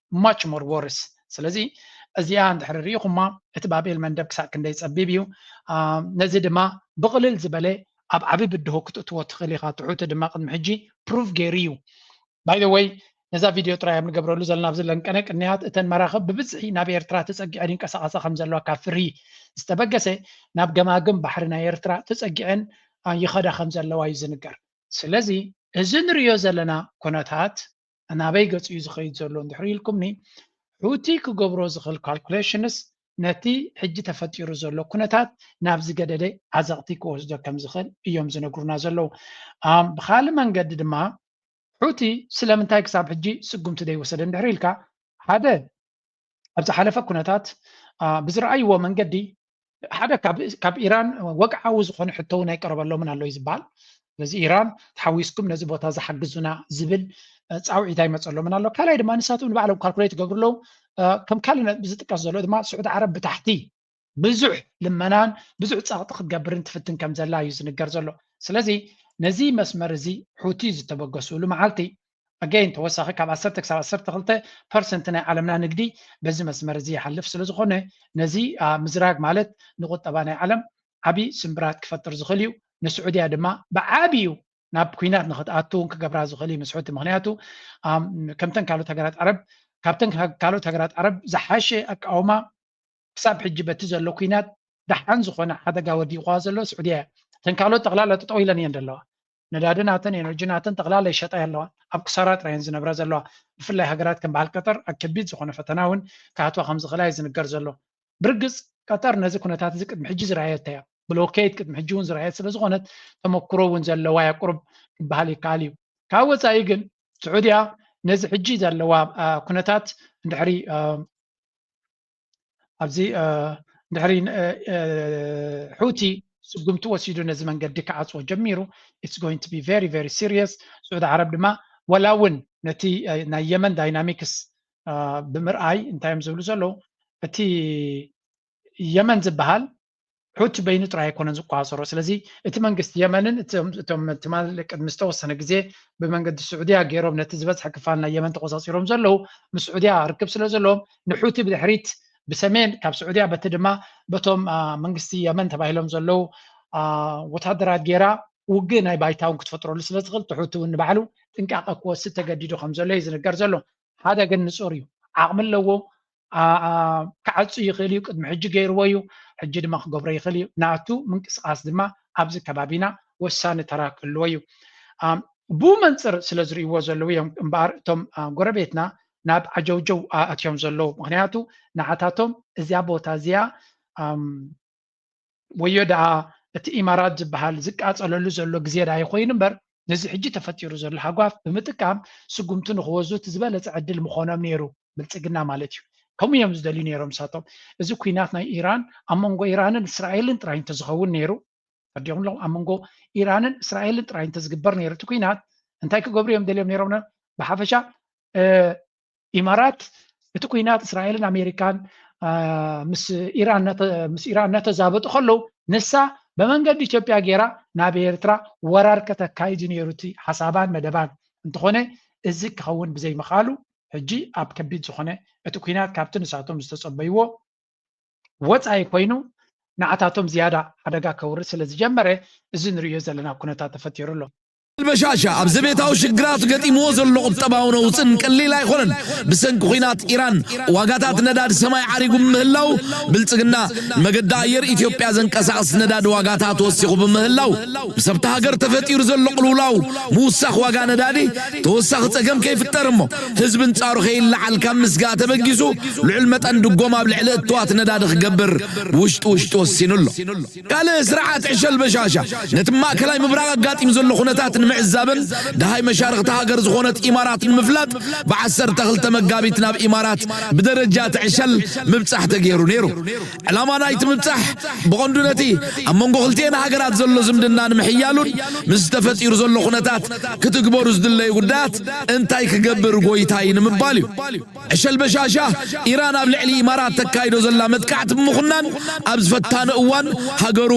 much more worse። ስለዚ እዚኣ እንድሕሪ ርኢኹማ እቲ ባብኤል መንደብ ክሳብ ክንደይ ጸቢብ እዩ። አ፣ ነዚ ድማ ብቕልል ዝበለ ኣብ ዓቢ ብድሆ ክትእትዎ ትኽእል ኢኻ። እቲ ሑቲ ድማ ቅድሚ ሕጂ ፕሩቭ ገይሩ እዩ። By the way ነዛ ቪድዮ ጥራይ ኣብ ንገብረሉ ዘለና ኣብዚ ለንቀነ ቅንያት እተን መራኽብ ብብዝሒ ናብ ኤርትራ ተጸጊዐን ይንቀሳቐሳ ከም ዘለዋ ካብ ፍርሂ ዝተበገሰ ናብ ገማግም ባሕሪ ናይ ኤርትራ ተጸጊዐን አ፣ ይኸዳ ከም ዘለዋ እዩ ዝንገር። ስለዚ እዚ ንሪኦ ዘለና ኩነታት ናበይ ገጹ እዩ ዝኸይድ ዘሎ እንድሕር ኢልኩምኒ ሑቲ ክገብሮ ዝኽእል ካልኩሌሽንስ ነቲ ሕጂ ተፈጢሩ ዘሎ ኩነታት ናብ ዝገደደ ዓዘቕቲ ክወስዶ ከም ዝኽእል እዮም ዝነግሩና ዘለዉ። ኣም፣ ብኻልእ መንገዲ ድማ ሑቲ ስለምንታይ ክሳብ ሕጂ ስጉምቲ ዘይወሰደ እንድሕር ኢልካ ሓደ ኣብ ዝሓለፈ ኩነታት አ፣ ብዝረኣይዎ መንገዲ ሓደ ካብ- ካብ ኢራን ወግዓዊ ዝኾነ ሕቶ እውን ኣይቀረበሎምን ኣሎ እዩ ዝበሃል። ስለዚ ኢራን ተሓዊስኩም ነዚ ቦታ ዝሓግዙና ዝብል እ፣ ፃውዒት ኣይመፀሎምን ኣሎ። ካልኣይ ድማ ንሳቶም ንባዕሎም ካልኩሌት ይገብሩ ኣለዉ። እ፣ ከም ካልእ ነጥቢ ዝጥቀስ ዘሎ ድማ ስዑዲ ዓረብ ብታሕቲ ብዙሕ ልመናን ብዙሕ ፀቕጢ ክትገብርን ትፍትን ከም ዘላ እዩ ዝንገር ዘሎ። ስለዚ ነዚ መስመር እዚ ሑቲ ዝተበገስሉ መዓልቲ ኣገይን ተወሳኺ ካብ ዓሰርተ ክሳብ ዓሰርተ ክልተ ፐርሰንት ናይ ዓለምና ንግዲ በዚ መስመር እዚ ይሓልፍ ስለ ዝኾነ ነዚ አ፣ ምዝራግ ማለት ንቁጠባ ናይ ዓለም ዓብዪ ስምብራት ክፈጥር ዝኽእል እዩ። ንስዑድያ ድማ ብዓብዩ ናብ ኩናት ንክትኣቱ እውን ክገብራ ዝኽእል እዩ ምስ ሑቲ። ምክንያቱ ኣም፣ ከምተን ካልኦት ሃገራት ዓረብ ካብተን ካ- ካልኦት ሃገራት ዓረብ ዝሓሸ ኣቃውማ ክሳብ ሕጂ በቲ ዘሎ ኩናት ደሓን ዝኾነ ሓደጋ ወዲቑዋ ዘሎ ስዑድያ እያ። እተን ካልኦት ጠቕላላ ጠጠው ኢለን እየን ዘለዋ። ነዳዲ ናተን ኤነርጂ ናተን ጠቕላላ ይሸጣ ኣለዋ። ኣብ ክሳራ ጥራየን ዝነብራ ዘለዋ። ብፍላይ ሃገራት ከም በዓል ቀጠር ኣብ ከቢድ ዝኾነ ፈተና እውን ክኣትዋ ከም ዝኽእላ እዩ ዝንገር ዘሎ። ብርግፅ ቀጠር ነዚ ኩነታት እዚ ቅድሚ ሕጂ ዝረኣየቶ እያ። ብሎኬድ ቅድሚ ሕጂ እውን ዝረኣየት ስለ ዝኾነት ተመክሮ እውን ዘለዋ እያ ቁሩብ ክበሃል ይከኣል እዩ። ካብ ወፃኢ ግን ስዑድያ ነዚ ሕጂ ዘለዋ አ፣ ኩነታት እንድሕሪ አ፣ ኣብዚ አ፣ እንድሕሪ አ፣ አ፣ ሑቲ ስጉምቲ ወሲዱ ነዚ መንገዲ ክዓፅዎ ጀሚሩ it's going to be very very serious። ስዑዲ ዓረብ ድማ ወላ እውን ነቲ አ፣ ናይ የመን ዳይናሚክስ አ፣ ብምርኣይ እንታይ እዮም ዝብሉ ዘለዉ እቲ የመን ዝበሃል ሑቲ በይኑ ጥራይ ኣይኮነን ዝቆፃፀሮ። ስለዚ እቲ መንግስቲ የመንን እቶም እቶም ትማል ቅድሚ ዝተወሰነ ግዜ ብመንገዲ ስዑድያ ገይሮም ነቲ ዝበዝሐ ክፋል ናይ የመን ተቆፃፂሮም ዘለዉ ምስ ስዑድያ ርክብ ስለ ዘለዎም ንሑቲ ብድሕሪት ብሰሜን ካብ ስዑድያ በቲ ድማ በቶም አ፣ መንግስቲ የመን ተባሂሎም ዘለዉ አ፣ ወታደራት ገይራ ውግእ ናይ ባይታ እውን ክትፈጥረሉ ስለ ዝኽእል እቲ ሑቲ እውን ንባዕሉ ጥንቃቐ ክወስድ ተገዲዱ ከም ዘሎ እዩ ዝንገር ዘሎ። ሓደ ግን ንፁር እዩ፣ ዓቕሚ ኣለዎ። አ- አ- ክዓጹ ይኽእል እዩ። ቅድሚ ሕጂ ገይርዎ እዩ፣ ሕጂ ድማ ክገብሮ ይኽእል እዩ። ናቱ ምንቅስቓስ ድማ ኣብዚ ከባቢና ወሳኒ ተራ ክህልዎ እዩ። አ፣ ብኡ መንፅር ስለ ዝርእይዎ ዘለዉ እዮም እምበኣር እቶም አ፣ ጎረቤትና ናብ ዓጀውጀው አ- ኣትዮም ዘለዉ። ምኽንያቱ ንዓታቶም እዚኣ ቦታ እዚኣ ኣም፣ ወዮ ደኣ እቲ ኢማራት ዝበሃል ዝቃጸለሉ ዘሎ ግዜ ደኣ ይኾይኑ እምበር ነዚ ሕጂ ተፈጢሩ ዘሎ ሃጓፍ ብምጥቃም ስጉምቲ ንኽወስዱ እቲ ዝበለጸ ዕድል ምኾኖም ነይሩ፣ ብልጽግና ማለት እዩ። ከምኡ እዮም ዝደልዩ ነይሮም ንሳቶም። እዚ ኲናት ናይ ኢራን ኣብ መንጎ ኢራንን እስራኤልን ጥራይ እንተዝኸውን ነይሩ፣ ተረዲኹም ኣለኹም? ኣብ መንጎ ኢራንን እስራኤልን ጥራይ እንተዝግበር ነይሩ እቲ ኲናት እንታይ ክገብሩ እዮም ደልዮም ነይሮም? ብሓፈሻ ኢማራት እቲ ኲናት እስራኤልን ኣሜሪካን ምስ ኢራን እናተዛበጡ ከለዉ ንሳ ብመንገዲ ኢትዮጵያ ገይራ ናብ ኤርትራ ወራር ከተካይድ እዩ ነይሩ እቲ ሓሳባን መደባን። እንተኾነ እዚ ክኸውን ብዘይምኽኣሉ ሕጂ ኣብ ከቢድ ዝኾነ እቲ ኲናት ካብቲ ንሳቶም ዝተጸበይዎ ወጻኢ ኮይኑ ንዓታቶም ዝያዳ ሓደጋ ከውርድ ስለ ዝጀመረ እዚ ንርእዮ ዘለና ኩነታት ተፈጢሩ ኣሎ። በሻሻ ኣብ ዘቤታዊ ሽግራት ገጢምዎ ዘሎ ቁጠባዊ ነውፅን ቀሊል ኣይኮነን። ብሰንኪ ኲናት ኢራን ዋጋታት ነዳድ ሰማይ ዓሪጉ ብምህላው ብልፅግና ንመገዲ ኣየር ኢትዮጵያ ዘንቀሳቕስ ነዳድ ዋጋታት ወሲኹ ብምህላው ምስ ኣብቲ ሃገር ተፈጢሩ ዘሎ ቅልውላው ምውሳኽ ዋጋ ነዳዲ ተወሳኺ ፀገም ከይፍጠር እሞ ህዝቢ እንፃሩ ከይለዓል ካብ ምስጋእ ተበጊሱ ልዑል መጠን ድጎማ ኣብ ልዕሊ እትዋት ነዳዲ ክገብር ውሽጢ ውሽጢ ወሲኑ ኣሎ። ካልእ ስርዓት ዕሸል በሻሻ ነቲ ማእከላይ ምብራቕ ኣጋጢሙ ዘሎ ኩነታት ንምዕዛብን ደሃይ መሻርኽቲ ሃገር ዝኾነት ኢማራት ንምፍላጥ ብዓሰርተ ክልተ መጋቢት ናብ ኢማራት ብደረጃ እቲ ዕሸል ምብጻሕ ተገይሩ ነይሩ። ዕላማ ናይቲ ምብጻሕ ብቐንዱ ነቲ ኣብ መንጎ ክልቲኤን ሃገራት ዘሎ ዝምድና ንምሕያሉን ምስ ተፈጢሩ ዘሎ ኩነታት ክትግበሩ ዝድለዩ ጉዳያት እንታይ ክገብር ጎይታይ ንምባል እዩ። ዕሸል በሻሻ ኢራን ኣብ ልዕሊ ኢማራት ተካይዶ ዘላ መጥቃዕቲ ብምኹናን ኣብ ዝፈታነ እዋን ሃገሩ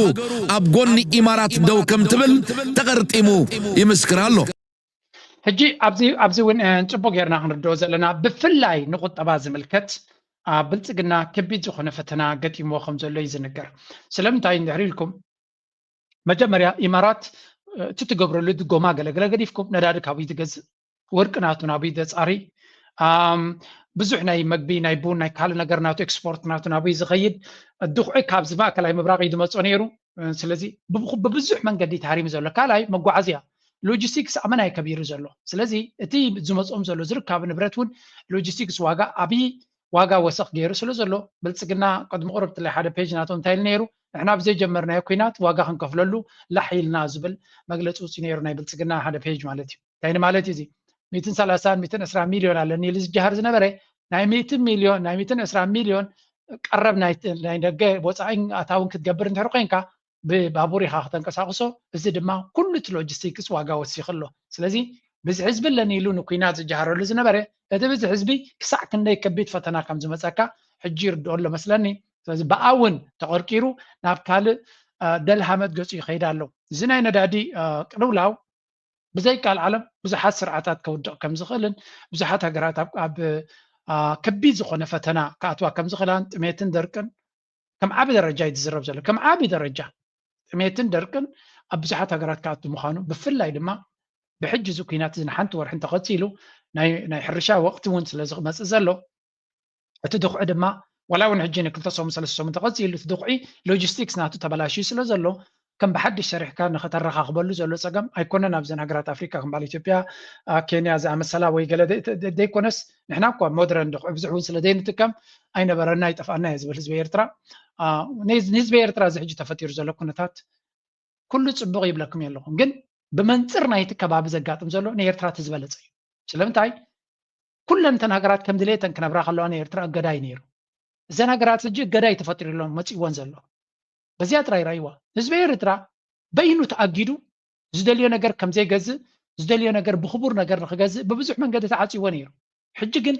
ኣብ ጎኒ ኢማራት ደው ከም ትብል ተቐርጢሙ ይምስክር ኣሎ። ሕጂ ኣብዚ እውን ፅቡቅ ጌርና ክንርድኦ ዘለና ብፍላይ ንቁጠባ ዝምልከት ብልፅግና ከቢድ ዝኾነ ፈተና ገጢምዎ ከም ዘሎ እዩ ዝንገር። ስለምንታይ እንድሕር ኢልኩም መጀመርያ ኢማራት እቲ ትገብረሉ ድጎማ ገለገለ ገዲፍኩም ነዳዲ ካበይ ትገዝእ፣ ወርቂ ናቱ ናበይ ዘጻሪ፣ ብዙሕ ናይ መግቢ ናይ ቡን ናይ ካልእ ነገር ናቱ ኤክስፖርት ናቱ ናበይ ዝኸይድ፣ ድኹዒ ካብዚ ማእከላይ ምብራቕ እዩ ዝመጾ ነይሩ። ስለዚ ብብዙሕ መንገዲ ተሃሪሙ ዘሎ ካልኣይ መጓዓዝያ ሎጂስቲክስ ኣመናይ ከቢሩ ዘሎ። ስለዚ እቲ ዝመጾም ዘሎ ዝርካብ ንብረት እውን ሎጂስቲክስ ዋጋ ኣብይ ዋጋ ወሰኽ ገይሩ ስለ ዘሎ ብልጽግና ቅድሚ ቁሩብ ትላይ ሓደ ፔጅ ናቶም እንታይ ኢሉ ነይሩ፣ ንሕና ብዘይጀመርናዮ ኲናት ዋጋ ክንከፍለሉ ላሕ ኢልና ዝብል መግለፂ ውፅኡ ነይሩ ናይ ብልፅግና ሓደ ፔጅ ማለት እዩ። እንታይ ንማለት እዩ እዚ? ሚእትን ሰላሳን ሚእትን ዕስራ ሚልዮን ኣለኒ ኢሉ ዝጀሃር ዝነበረ ናይ ሚእትን ሚልዮን ናይ ሚእትን ዕስራ ሚልዮን ቀረብ ናይ ደገ ወፃኢን ኣታውን ክትገብር እንድሕር ኮይንካ ብባቡር ኢኻ ክተንቀሳቕሶ። እዚ ድማ ኩሉ እቲ ሎጂስቲክስ ዋጋ ወሲኹ ኣሎ። ስለዚ ብዚ ህዝቢ ኣለኒ ኢሉ ንኲናት ዝጀሃረሉ ዝነበረ እቲ ብዚ ህዝቢ ክሳዕ ክንደይ ከቢድ ፈተና ከም ዝመፀካ ሕጂ ይርድኦ ኣሎ መስለኒ። ስለዚ ብኣውን ተቐርቂሩ ናብ ካልእ ደልሃመት ገፁ ይኸይድ ኣሎ። እዚ ናይ ነዳዲ ቅልውላው ብዘይ ቃል ዓለም ብዙሓት ስርዓታት ከውድቕ ከም ዝኽእልን ብዙሓት ሃገራት ኣብ ከቢድ ዝኾነ ፈተና ክኣትዋ ከም ዝኽእላን ጥሜትን ደርቅን ከም ዓቢ ደረጃ እዩ ዝዝረብ ዘሎ። ከም ዓቢ ደረጃ ጥሜትን ደርቅን ኣብ ብዙሓት ሃገራት ክኣቱ ምዃኑ ብፍላይ ድማ ብሕጂ እዚ ኲናት እዚ ንሓንቲ ወርሒ እንተቐፂሉ ናይ ሕርሻ ወቕቲ እውን ስለ ዝመፅእ ዘሎ እቲ ድኹዒ ድማ ዋላ እውን ሕጂ ንክልተ ሰሙን ሰለስተ ሰሙን ተቐፂሉ እቲ ድኹዒ ሎጂስቲክስ ናቱ ተበላሽዩ ስለ ዘሎ ከም ብሓድሽ ሰሪሕካ ንኸተረኻኽበሉ ዘሎ ፀገም ኣይኮነን። ኣብዘን ሃገራት ኣፍሪካ ከም በዓል ኢትዮጵያ፣ ኬንያ ዝኣመሰላ ወይ ገለ ዘይኮነስ ንሕና እኳ ሞደረን ድኹዒ ብዙሕ እውን ስለ ዘይንጥቀም ኣይነበረና ይጠፍኣና እየ ዝብል ህዝቢ ኤርትራ። ንህዝቢ ኤርትራ እዚ ሕጂ ተፈጢሩ ዘሎ ኩነታት ኩሉ ፅቡቕ ይብለኩም የለኹም፣ ግን ብመንፅር ናይቲ ከባቢ ዘጋጥም ዘሎ ንኤርትራ እቲ ዝበለፀ እዩ። ስለምንታይ ኩለን እተን ሃገራት ከም ድሌተን ክነብራ ከለዋ ንኤርትራ እገዳ እዩ ነይሩ። እዘን ሃገራት ሕጂ እገዳ እዩ ተፈጢሩሎም መፂእወን ዘሎ። በዚኣ ጥራይ ራይዋ ህዝቢ ኤርትራ በይኑ ተኣጊዱ ዝደልዮ ነገር ከም ዘይገዝእ ዝደልዮ ነገር ብክቡር ነገር ንክገዝእ ብብዙሕ መንገዲ ተዓፂዎ ነይሩ። ሕጂ ግን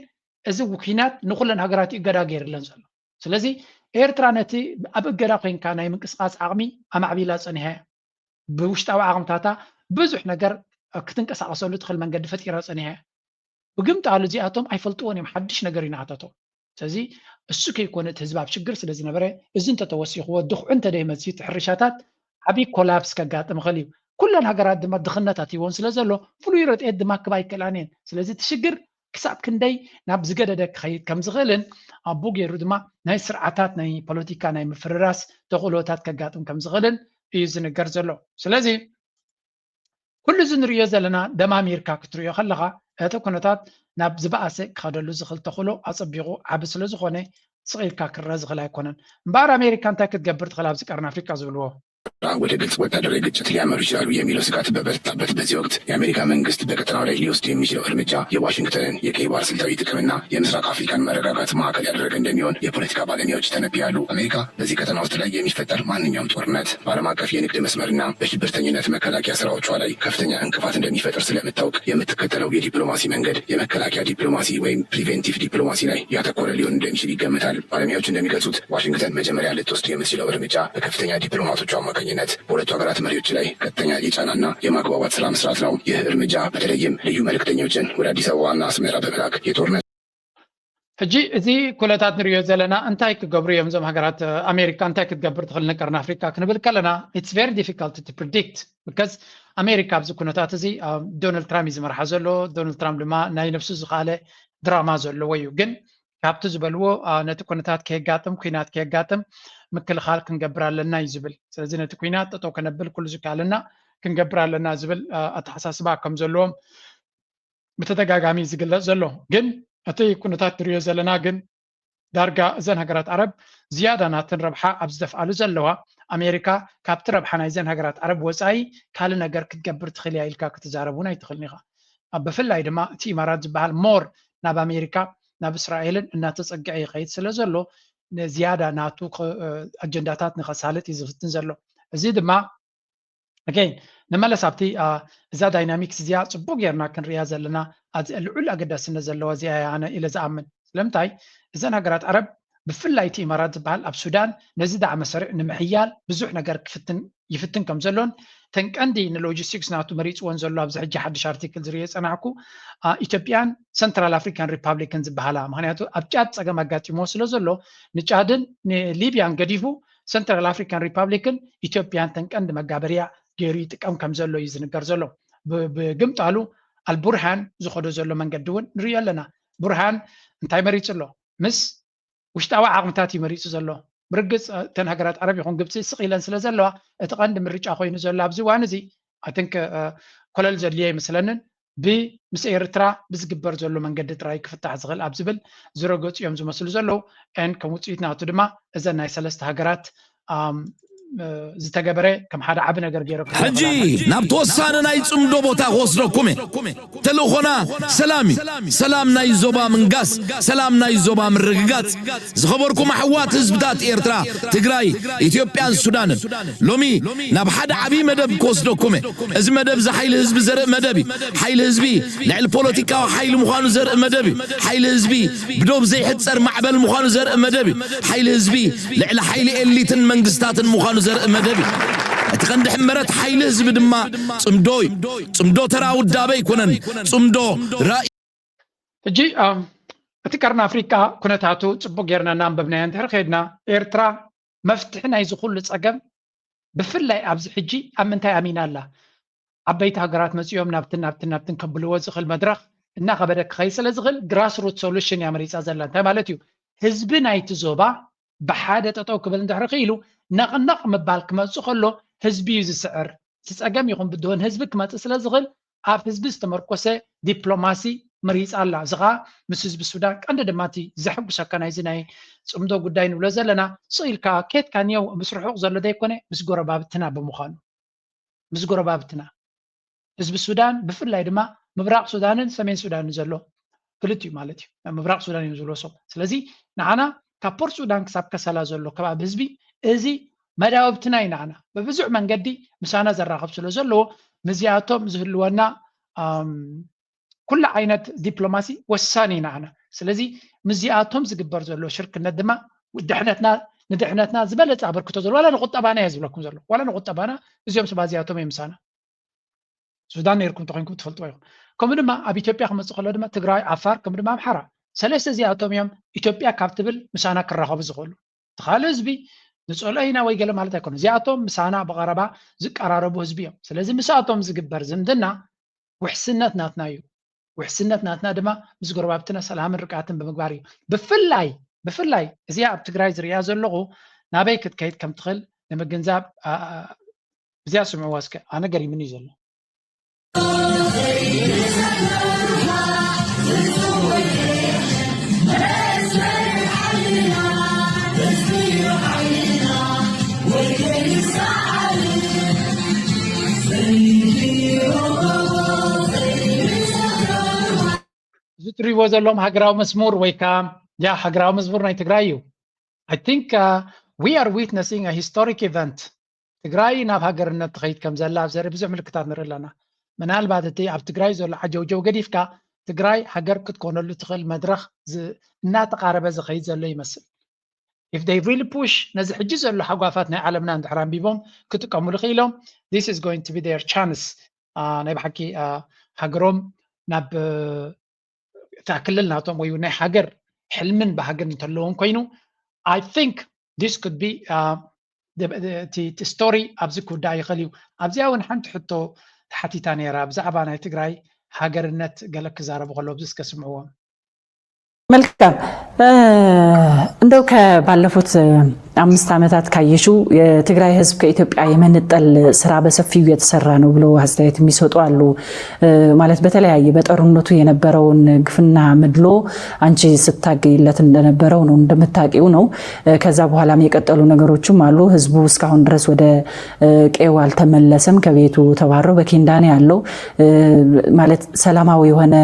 እዚ ኲናት ንኩለን ሃገራት እዩ እገዳ ገይርለን ዘሎ። ስለዚ ኤርትራ ነቲ ኣብ እገዳ ኮይንካ ናይ ምንቅስቃስ ዓቕሚ ኣማዕቢላ ፀኒሓ እያ። ብውሽጣዊ ዓቕምታታ ብዙሕ ነገር ክትንቀሳቀሰሉ ትኽእል መንገዲ ፈጢራ ፀኒሓ እያ። ብግምጣሉ እዚኣቶም ኣይፈልጥዎን እዮም፣ ሓድሽ ነገር እዩ ንኣታቶም። ስለዚ እሱ ከይኮነ እቲ ህዝቢ ኣብ ሽግር ስለ ዝነበረ እዚ እንተተወሲኽዎ ድኽዑ እንተደይመፅእ እቲ ሕርሻታት ዓብዪ ኮላፕስ ከጋጥም ይኽእል እዩ። ኩለን ሃገራት ድማ ድኽነት ኣትይዎን ስለ ዘሎ ፍሉይ ረድኤት ድማ ክባ ኣይክእላን እየን። ስለዚ እቲ ሽግር ክሳብ ክንደይ ናብ ዝገደደ ክኸይድ ከም ዝኽእልን ኣቦ ገይሩ ድማ ናይ ስርዓታት ናይ ፖለቲካ ናይ ምፍርራስ ተኽእሎታት ከጋጥም ከም ዝኽእልን እዩ ዝንገር ዘሎ። ስለዚ ኩሉ እዚ ንርእዮ ዘለና ደማሚርካ ክትርእዮ ከለኻ እቲ ኩነታት ናብ ዝበኣሰ ክኸደሉ ዝኽእል ተኽእሎ ኣጸቢቑ ዓቢ ስለ ዝኾነ ስቕ ኢልካ ክረኣ ዝኽእል ኣይኮነን። እምበኣር ኣሜሪካ እንታይ ክትገብር ትኽእል ኣብዚ ቀርኒ ኣፍሪቃ ዝብልዎ ወደ ግልጽ ወታደራዊ ግጭት ሊያመሩ ይችላሉ የሚለው ስጋት በበረታበት በዚህ ወቅት የአሜሪካ መንግስት በቀጠናው ላይ ሊወስድ የሚችለው እርምጃ የዋሽንግተንን የቀይ ባህር ስልታዊ ጥቅምና የምስራቅ አፍሪካን መረጋጋት ማዕከል ያደረገ እንደሚሆን የፖለቲካ ባለሙያዎች ይተነብያሉ። አሜሪካ በዚህ ቀጠና ውስጥ ላይ የሚፈጠር ማንኛውም ጦርነት በዓለም አቀፍ የንግድ መስመርና በሽብርተኝነት መከላከያ ስራዎቿ ላይ ከፍተኛ እንቅፋት እንደሚፈጥር ስለምታውቅ የምትከተለው የዲፕሎማሲ መንገድ የመከላከያ ዲፕሎማሲ ወይም ፕሪቬንቲቭ ዲፕሎማሲ ላይ ያተኮረ ሊሆን እንደሚችል ይገመታል። ባለሙያዎች እንደሚገልጹት ዋሽንግተን መጀመሪያ ልትወስድ የምትችለው እርምጃ በከፍተኛ ዲፕሎማቶቿ አማካኝነት በሁለቱ ሀገራት መሪዎች ላይ ቀጥተኛ የጫናና የማግባባት ስራ መስራት ነው። ይህ እርምጃ በተለይም ልዩ መልእክተኞችን ወደ አዲስ አበባና አስመራ በመላክ የጦርነት ሕጂ እዚ ኩነታት ንሪኦ ዘለና እንታይ ክገብሩ እዮም እዞም ሃገራት? ኣሜሪካ እንታይ ክትገብር ትኽእል ንቀርኒ ኣፍሪካ ክንብል ከለና it's very difficult to predict because ኣሜሪካ ኣብዚ ኩነታት እዚ ዶናልድ ትራምፕ እዩ ዝመርሓ ዘሎ። ዶናልድ ትራምፕ ድማ ናይ ነብሱ ዝኸኣለ ድራማ ዘለዎ እዩ። ግን ካብቲ ዝበልዎ ነቲ ኩነታት ከየጋጥም፣ ኩናት ከየጋጥም ምክልኻል ክንገብር ኣለና እዩ ዝብል። ስለዚ ነቲ ኩናት ጠጠው ከነብል ኩሉ ዝከኣለና ክንገብር ኣለና ዝብል ኣተሓሳስባ ከም ዘለዎም ብተደጋጋሚ ዝግለጽ ዘሎ። ግን እቲ ኩነታት ንሪኦ ዘለና ግን ዳርጋ እዘን ሃገራት ዓረብ ዝያዳ ናተን ረብሓ ኣብ ዝደፍኣሉ ዘለዋ ኣሜሪካ ካብቲ ረብሓ ናይዘን ሃገራት ዓረብ ወፃኢ ካልእ ነገር ክትገብር ትኽእል እያ ኢልካ ክትዛረብ እውን ኣይትኽእልን ኢኻ። ብፍላይ ድማ እቲ ኢማራት ዝበሃል ሞር ናብ ኣሜሪካ ናብ እስራኤልን እናተፀግዐ ይኸይድ ስለ ዘሎ ዝያዳ ናቱ ኣጀንዳታት ንኸሳልጥ እዩ ዝፍትን ዘሎ። እዚ ድማ ኣገይን ንመለስ ኣብቲ እዛ ዳይናሚክስ እዚኣ ፅቡቅ ጌርና ክንሪያ ዘለና ኣዚ ልዑል ኣገዳስነት ዘለዋ እዚኣ እያ ኣነ ኢለ ዝኣምን። ስለምንታይ እዘን ሃገራት ዓረብ ብፍላይ እቲ ኢማራት ዝበሃል ኣብ ሱዳን ነዚ ዳዕመ ሰሪዕ ንምሕያል ብዙሕ ነገር ክፍትን ይፍትን ከም ዘሎን ተን ቀንዲ ንሎጂስቲክስ ናቱ መሪፅወን ዘሎ ኣብዚ ሕጂ ሓድሽ ኣርቲክል ዝሪኦ የፀናሕኩ ኢትዮጵያን ሰንትራል ኣፍሪካን ሪፓብሊክን ዝበሃላ ምክንያቱ ኣብ ጫድ ፀገም ኣጋጢሞ ስለ ዘሎ ንጫድን ንሊብያን ገዲፉ ሰንትራል ኣፍሪካን ሪፓብሊክን ኢትዮጵያን ተን ቀንዲ መጋበርያ ገይሩ ይጥቀም ከም ዘሎ እዩ ዝንገር ዘሎ። ብግምጣሉ ኣልቡርሃን ዝኸዶ ዘሎ መንገዲ እውን ንሪኦ ኣለና። ቡርሃን እንታይ መሪፁ ኣሎ? ምስ ውሽጣዊ ዓቕምታት እዩ መሪፁ ዘሎ። ብርግፅ እተን ሃገራት ዓረብ ይኹን ግብፂ ስቕ ኢለን ስለ ዘለዋ እቲ ቀንዲ ምርጫ ኮይኑ ዘሎ ኣብዚ እዋን እዚ ኣትንክ ኮለል ዘድልዮ ይመስለንን ብ ምስ ኤርትራ ብዝግበር ዘሎ መንገዲ ጥራይ ክፍታሕ ዝኽእል ኣብ ዝብል ዝረገፁ እዮም ዝመስሉ ዘለዉ። ን ከም ውፅኢት ናቱ ድማ እዘን ናይ ሰለስተ ሃገራት ዝተገበረ ከም ሓደ ዓቢ ነገር ገይረ ሕጂ ናብ ተወሳነ ናይ ፅምዶ ቦታ ክወስደኩም እየ። ተልእኾና ሰላም እዩ። ሰላም ናይ ዞባ ምንጋስ፣ ሰላም ናይ ዞባ ምርግጋፅ። ዝኸበርኩም ኣሕዋት ህዝብታት ኤርትራ፣ ትግራይ፣ ኢትዮጵያን ሱዳንን ሎሚ ናብ ሓደ ዓብዪ መደብ ክወስደኩም እየ። እዚ መደብ እዚ ሓይሊ ህዝቢ ዘርኢ መደብ እዩ። ሓይሊ ህዝቢ ልዕሊ ፖለቲካዊ ሓይሊ ምዃኑ ዘርኢ መደብ እዩ። ሓይሊ ህዝቢ ብዶብ ዘይሕፀር ማዕበል ምዃኑ ዘርኢ መደብ እዩ። ሓይሊ ህዝቢ ልዕሊ ሓይሊ ኤሊትን መንግስታትን ምዃኑ ዘርኢ መደብ እዩ። እቲ ቀንዲ ሕመረት ሓይሊ ህዝቢ ድማ ፅምዶ እዩ። ፅምዶ ተራ ውዳበ ኣይኮነን። ፅምዶ ራእይ ሕጂ እቲ ቀርኒ ኣፍሪቃ ኩነታቱ ፅቡቅ ጌርና እናንበብናዮ እንድሕር ከይድና ኤርትራ መፍትሒ ናይዚ ኩሉ ፀገም ብፍላይ ኣብዚ ሕጂ ኣብ ምንታይ ኣሚና ኣላ? ዓበይቲ ሃገራት መፂኦም ናብትን ናብትን ናብትን ከብልዎ ዝኽእል መድረኽ እናኸበደ ክኸይድ ስለ ዝኽእል ግራስ ሩት ሶሉሽን እያ መሪፃ ዘላ። እንታይ ማለት እዩ? ህዝቢ ናይቲ ዞባ ብሓደ ጠጠው ክብል እንድሕር ክኢሉ ነቕነቕ ምባል ክመፅእ ከሎ ህዝቢ እዩ ዝስዕር። እቲ ፀገም ይኹን ብድሆን ህዝቢ ክመፅእ ስለ ዝኽእል ኣብ ህዝቢ ዝተመርኮሰ ዲፕሎማሲ መሪፃ ኣላ። እዚ ከዓ ምስ ህዝቢ ሱዳን ቀንዲ ድማ እቲ ዘሐጉሰካ ናይዚ ናይ ፅምዶ ጉዳይ ንብሎ ዘለና ስቕ ኢልካ ኬትካ ኒየው ምስ ርሑቕ ዘሎ ዘይኮነ ምስ ጎረባብትና ብምዃኑ ምስ ጎረባብትና ህዝቢ ሱዳን ብፍላይ ድማ ምብራቕ ሱዳንን ሰሜን ሱዳንን ዘሎ ክልቲኡ ማለት እዩ። ናብ ምብራቕ ሱዳን እዮም ዝብሎ ሶም። ስለዚ ንዓና ካብ ፖርት ሱዳን ክሳብ ከሰላ ዘሎ ከባቢ ህዝቢ እዚ መዳውብትና እዩ። ንዓና ብብዙሕ መንገዲ ምሳና ዘራኸብ ስለ ዘለዎ ምስዚኣቶም ዝህልወና ኩሉ ዓይነት ዲፕሎማሲ ወሳኒ እዩ ንዓና። ስለዚ ምስዚኣቶም ዝግበር ዘሎ ሽርክነት ድማ ድሕነትና ንድሕነትና ዝበለፀ ኣበርክቶ ዘሎ ዋላ ንቁጠባና እየ ዝብለኩም ዘሎ ዋላ ንቁጠባና እዚኦም ሰባት እዚኣቶም እዮም ምሳና። ሱዳን ነይርኩም ተኮይንኩም ትፈልጥዎ ኢኹም። ከምኡ ድማ ኣብ ኢትዮጵያ ክመፅእ ከሎ ድማ ትግራይ፣ ዓፋር ከምኡ ድማ ኣምሓራ ሰለስተ እዚኣቶም እዮም ኢትዮጵያ ካብ ትብል ምሳና ክራኸቡ ዝኽእሉ። እቲ ካልእ ህዝቢ ንፀልኦ ኢና ወይ ገለ ማለት ኣይኮነ። እዚኣቶም ምሳና ብቐረባ ዝቀራረቡ ህዝቢ እዮም። ስለዚ ምስኣቶም ዝግበር ዝምድና ውሕስነት ናትና እዩ። ውሕስነት ናትና ድማ ምስ ጎረባብትና ሰላምን ርግኣትን ብምግባር እዩ። ብፍላይ ብፍላይ እዚኣ ኣብ ትግራይ ዝርእያ ዘለኹ ናበይ ክትከይድ ከም ትኽእል ንምግንዛብ እዚኣ ስምዕዋ እስከ ኣነ ገሪምኒ እዩ ዘሎ። እዚ ትሪእዎ ዘለኹም ሃገራዊ መዝሙር ወይ ከዓ ያ ሃገራዊ መዝሙር ናይ ትግራይ እዩ። I think we are witnessing a historic event ትግራይ ናብ ሃገርነት ትኸይድ ከም ዘላ ኣብ ዘርኢ ብዙሕ ምልክታት ንርኢ ኣለና። ምናልባት እቲ ኣብ ትግራይ ዘሎ ዓጀውጀው ገዲፍካ ትግራይ ሃገር ክትኮነሉ ትኽእል መድረኽ እናተቓረበ ዝኸይድ ዘሎ ይመስል። if they really push ነዚ ሕጂ ዘሎ ሓጓፋት ናይ ዓለምና እንድሕር ኣንቢቦም ክጥቀሙሉ ክኢሎም this is going to be their chance። ናይ ብሓቂ ሃገሮም ናብ እታ ክልል ናቶም ወይ ናይ ሃገር ሕልምን ባህግን እንተለዎም ኮይኑ I think this could be እቲ ስቶሪ ኣብዚ ክውዳእ ይኽእል እዩ። ኣብዚኣ እውን ሓንቲ ሕቶ ተሓቲታ ነይራ ብዛዕባ ናይ ትግራይ ሃገርነት ገለ ክዛረቡ ከለዉ ኣብዚ እስከ ስምዕዎም። መልካም። እንደው ከባለፉት አምስት ዓመታት ካየሽው የትግራይ ህዝብ ከኢትዮጵያ የመንጠል ስራ በሰፊው የተሰራ ነው ብለው አስተያየት የሚሰጡ አሉ። ማለት በተለያየ በጦርነቱ የነበረውን ግፍና መድሎ አንቺ ስታገይለት እንደነበረው ነው እንደምታውቂው ነው። ከዛ በኋላም የቀጠሉ ነገሮችም አሉ። ህዝቡ እስካሁን ድረስ ወደ ቀዬው አልተመለሰም። ከቤቱ ተባሮ በኬንዳ ነው ያለው። ማለት ሰላማዊ የሆነ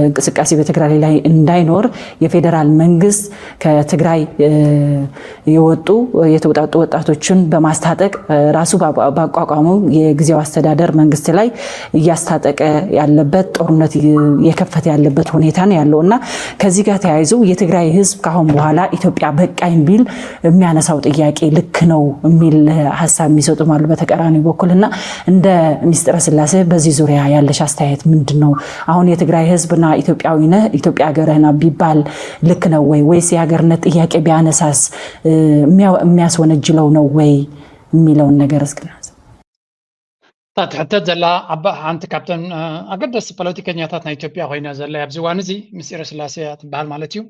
እንቅስቃሴ በትግራይ ላይ እንዳይኖር የፌዴራል መንግስት ከትግራይ የወጡ የተውጣጡ ወጣቶችን በማስታጠቅ ራሱ ባቋቋመው የጊዜው አስተዳደር መንግስት ላይ እያስታጠቀ ያለበት ጦርነት እየከፈተ ያለበት ሁኔታ ነው ያለው እና ከዚህ ጋር ተያይዞ የትግራይ ህዝብ ካሁን በኋላ ኢትዮጵያ በቃኝ ቢል የሚያነሳው ጥያቄ ልክ ነው የሚል ሀሳብ የሚሰጡም አሉ በተቃራኒ በኩል እና እንደ ሚስጥረ ስላሴ በዚህ ዙሪያ ያለሽ አስተያየት ምንድን ነው? አሁን የትግራይ ህዝብና ኢትዮጵያዊ ነህ ኢትዮጵያ ሀገርህ ናት ቢባል ልክ ነው ወይ ወይስ የሀገርነት ጥያቄ ቢያነሳስ የሚያስወነጅለው ነው ወይ የሚለውን ነገር እስኪ እናንሳ። እታ ትሕተት ዘላ ሓንቲ ካብተን ኣገደስቲ ፖለቲከኛታት ናይ ኢትዮጵያ ኮይና ዘላ ኣብዚ እዋን እዚ ምስጢረ ስላሴ እያ ትበሃል ማለት እዩ።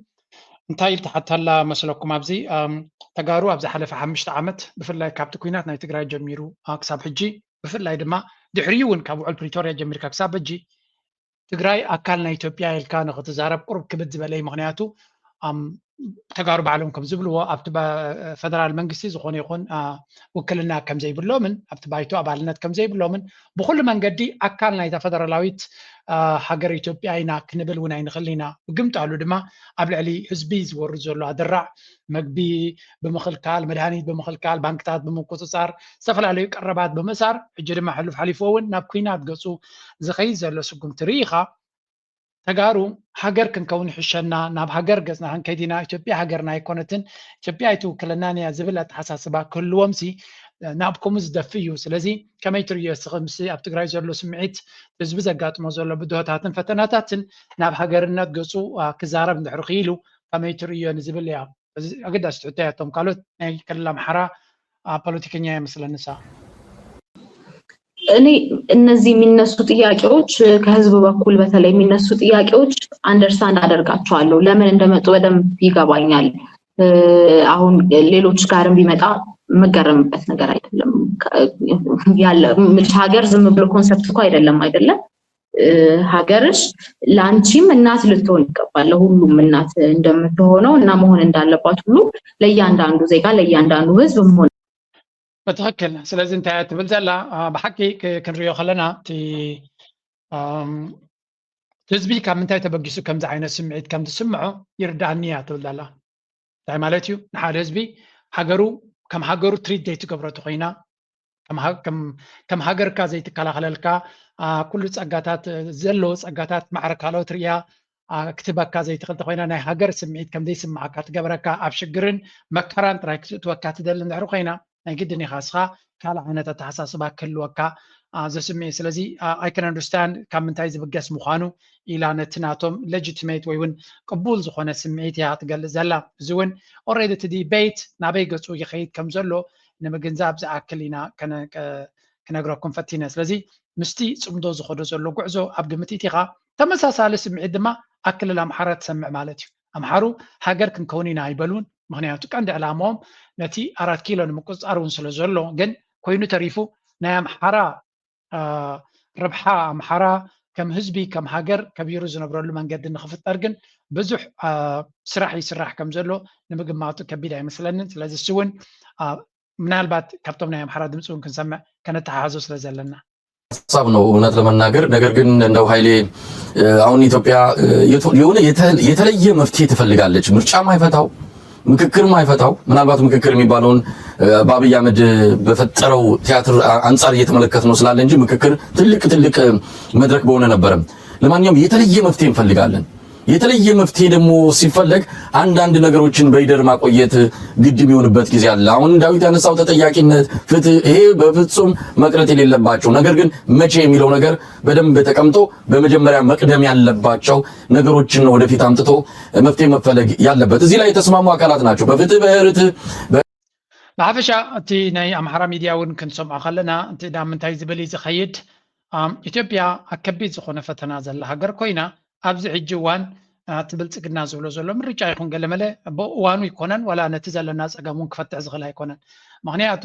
እንታይ ኢል ትሓተላ መስለኩም ኣብዚ ተጋሩ ኣብ ዝሓለፈ ሓሙሽተ ዓመት ብፍላይ ካብቲ ኩናት ናይ ትግራይ ጀሚሩ ክሳብ ሕጂ ብፍላይ ድማ ድሕሪኡ እውን ካብ ውዕል ፕሪቶርያ ጀሚርካ ክሳብ ሕጂ ትግራይ ኣካል ናይ ኢትዮጵያ ኢልካ ንክትዛረብ ቁሩብ ክብድ ዝበለ እዩ። ምክንያቱ ተጋሩ ባዕሎም ከም ዝብልዎ ኣብቲ ፈደራል መንግስቲ ዝኾነ ይኹን ውክልና ከምዘይብሎምን ኣብቲ ባይቶ ኣባልነት ከምዘይብሎምን ብኩሉ መንገዲ ኣካል ናይታ ፈደራላዊት ሃገር ኢትዮጵያ ኢና ክንብል እውን ኣይንኽእልን ኢና። ብግምጣሉ ድማ ኣብ ልዕሊ ህዝቢ ዝወርድ ዘሎ ኣደራዕ መግቢ ብምኽልካል፣ መድሃኒት ብምኽልካል፣ ባንክታት ብምቁፅፃር፣ ዝተፈላለዩ ቀረባት ብምእሳር፣ ሕጂ ድማ ሕሉፍ ሓሊፍዎ እውን ናብ ኲናት ገፁ ዝኸይድ ዘሎ ስጉምቲ ርኢኻ ተጋሩ ሃገር ክንከውን ይሕሸና፣ ናብ ሃገር ገፅና ክንከይድ ኢና፣ ኢትዮጵያ ሃገርና ኣይኮነትን፣ ኢትዮጵያ ኣይትውክለናን እያ ዝብል ኣተሓሳስባ ክህልዎም ሲ ናብ ከምኡ ዝደፍእ እዩ። ስለዚ ከመይ ትርእዮ እስኺ ምስ ኣብ ትግራይ ዘሎ ስምዒት ህዝቢ ዘጋጥሞ ዘሎ ብድሆታትን ፈተናታትን ናብ ሃገርነት ገፁ ክዛረብ እንድሕር ክኢሉ ከመይ ትርእዮ ንዝብል እያ። እዚ ኣገዳሲ ትሕቶ እያ። እቶም ካልኦት ናይ ክልል ኣምሓራ ፖለቲከኛ እየ መስለኒ ንሳ። እኔ እነዚህ የሚነሱ ጥያቄዎች ከህዝብ በኩል በተለይ የሚነሱ ጥያቄዎች understand አደርጋቸዋለሁ። ለምን እንደመጡ በደንብ ይገባኛል። አሁን ሌሎች ጋርም ቢመጣ የምገረምበት ነገር አይደለም። ያለ ሀገር ዝም ብሎ concept እኮ አይደለም አይደለም። ሀገርሽ ለአንቺም እናት ልትሆን ይገባል። ለሁሉም እናት እንደምትሆነው እና መሆን እንዳለባት ሁሉ ለእያንዳንዱ ዜጋ ለእያንዳንዱ ህዝብ መሆን ብትኽክል። ስለዚ እንታይ እያ ትብል ዘላ ብሓቂ ክንሪኦ ከለና እቲ ህዝቢ ካብ ምንታይ ተበጊሱ ከምዚ ዓይነት ስምዒት ከም ዝስምዖ ይርዳእኒ እያ ትብል ዘላ። እንታይ ማለት እዩ? ንሓደ ህዝቢ ሃገሩ ከም ሃገሩ ትሪት ዘይትገብሮ ተኮይና ከም ሃገርካ ዘይትከላኸለልካ ኩሉ ፀጋታት ዘለዎ ፀጋታት ማዕረ ካልኦት ርያ ክትበካ ዘይትኽእል ተኮይና ናይ ሃገር ስምዒት ከም ዘይስምዓካ ትገብረካ ኣብ ሽግርን መከራን ጥራይ ክትእትወካ ትደሊ እንድሕር ኮይና ናይ ግድን ኢኻ እስኻ ካልእ ዓይነት ኣተሓሳስባ ክህልወካ ዘስምዕ እዩ። ስለዚ I can understand ካብ ምንታይ ዝብገስ ምዃኑ ኢላ ነቲ ናቶም legitimate ወይ እውን ቅቡል ዝኾነ ስምዒት እያ ትገልጽ ዘላ። እዚ እውን already እቲ debate ናበይ ገጹ ይኸይድ ከም ዘሎ ንምግንዛብ ዝኣክል ኢና ክነግረኩም ፈቲነ። ስለዚ ምስቲ ጽምዶ ዝኸዶ ዘሎ ጉዕዞ ኣብ ግምት ኢቲኻ ተመሳሳሊ ስምዒት ድማ ኣብ ክልል ኣምሓራ ትሰምዕ ማለት እዩ። ኣምሓሩ ሃገር ክንከውን ኢና ኣይበሉን። ምክንያቱ ቀንዲ ዕላማኦም ነቲ ኣራት ኪሎ ንምቁፅፃር እውን ስለ ዘሎ ግን ኮይኑ ተሪፉ ናይ ኣምሓራ ረብሓ ኣምሓራ ከም ህዝቢ ከም ሃገር ከቢሩ ዝነብረሉ መንገዲ ንክፍጠር ግን ብዙሕ ስራሕ ይስራሕ ከም ዘሎ ንምግማቱ ከቢድ ኣይመስለንን። ስለዚ እሱ እውን ምናልባት ካብቶም ናይ ኣምሓራ ድምፂ እውን ክንሰምዕ ከነተሓሕዞ ስለ ዘለና ሀሳብ ነው እውነት ለመናገር። ነገር ግን እንደው ኃይሌ አሁን ኢትዮጵያ የሆነ የተለየ መፍትሄ ትፈልጋለች። ምርጫ ማይፈታው ምክክር ማይፈታው ምናልባት ምክክር የሚባለውን በአብይ አህመድ በፈጠረው ቲያትር አንጻር እየተመለከት ነው ስላለ እንጂ ምክክር ትልቅ ትልቅ መድረክ በሆነ ነበረ። ለማንኛውም የተለየ መፍትሄ እንፈልጋለን። የተለየ መፍትሄ ደግሞ ሲፈለግ አንዳንድ ነገሮችን በይደር ማቆየት ግድ የሚሆንበት ጊዜ አለ። አሁን ዳዊት ያነሳው ተጠያቂነት፣ ፍትህ፣ ይሄ በፍጹም መቅረት የሌለባቸው ነገር ግን መቼ የሚለው ነገር በደንብ ተቀምጦ በመጀመሪያ መቅደም ያለባቸው ነገሮችን ነው ወደፊት አምጥቶ መፍትሄ መፈለግ ያለበት። እዚህ ላይ የተስማሙ አካላት ናቸው። በፍትህ በርትዕ ብሓፈሻ እቲ ናይ ኣምሓራ ሚድያ እውን ክንሰምዖ ከለና እቲ ናብ ምንታይ ዝብል እዩ ዝኸይድ? ኢትዮጵያ ኣብ ከቢድ ዝኾነ ፈተና ዘላ ሃገር ኮይና ኣብዚ ሕጂ እዋን እቲ ብልፅግና ዝብሎ ዘሎ ምርጫ ይኹን ገለመለ ብእዋኑ ኣይኮነን፣ ዋላ ነቲ ዘለና ፀገም እውን ክፈትሕ ዝኽእል ኣይኮነን። ምክንያቱ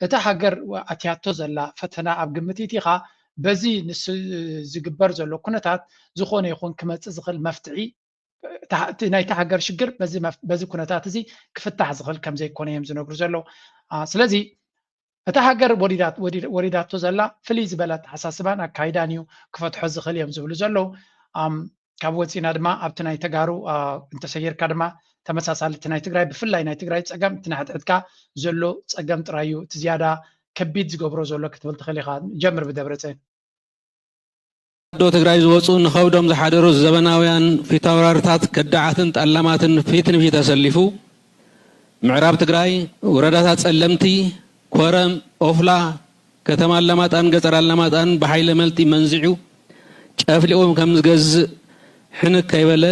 እታ ሃገር ኣትያቶ ዘላ ፈተና ኣብ ግምት ኢኻ በዚ ንስ ዝግበር ዘሎ ኩነታት ዝኾነ ይኹን ክመፅእ ዝኽእል መፍትሒ ናይቲ ሃገር ሽግር በዚ ኩነታት እዚ ክፍታሕ ዝኽእል ከም ዘይኮነ እዮም ዝነግሩ ዘለዉ። ስለዚ እታ ሃገር ወሪዳቶ ዘላ ፍልይ ዝበለ ኣተሓሳስባን ኣካይዳን እዩ ክፈትሖ ዝኽእል እዮም ዝብሉ ዘለዉ። ካብ ወፂና ድማ ኣብቲ ናይ ተጋሩ እንተሰይርካ ድማ ተመሳሳሊ እቲ ናይ ትግራይ ብፍላይ ናይ ትግራይ ፀገም እቲ ንሕድሕድካ ዘሎ ፀገም ጥራይ እዩ እቲ ዝያዳ ከቢድ ዝገብሮ ዘሎ ክትብል ትኽእል ኢኻ። ጀምር ብደብረፅዮን። ኣዶ ትግራይ ዝወፁ ንኸብዶም ዝሓደሩ ዘበናውያን ፊታውራርታት ከዳዓትን ጠላማትን ፊት ንፊት ኣሰሊፉ ምዕራብ ትግራይ ወረዳታት ፀለምቲ፣ ኮረም፣ ኦፍላ፣ ከተማ ኣላማጣን ገፀር ኣላማጣን ብሓይሊ መልጢ መንዚዑ ጨፍሊቑ ከም ዝገዝእ ሕንክ ከይበለ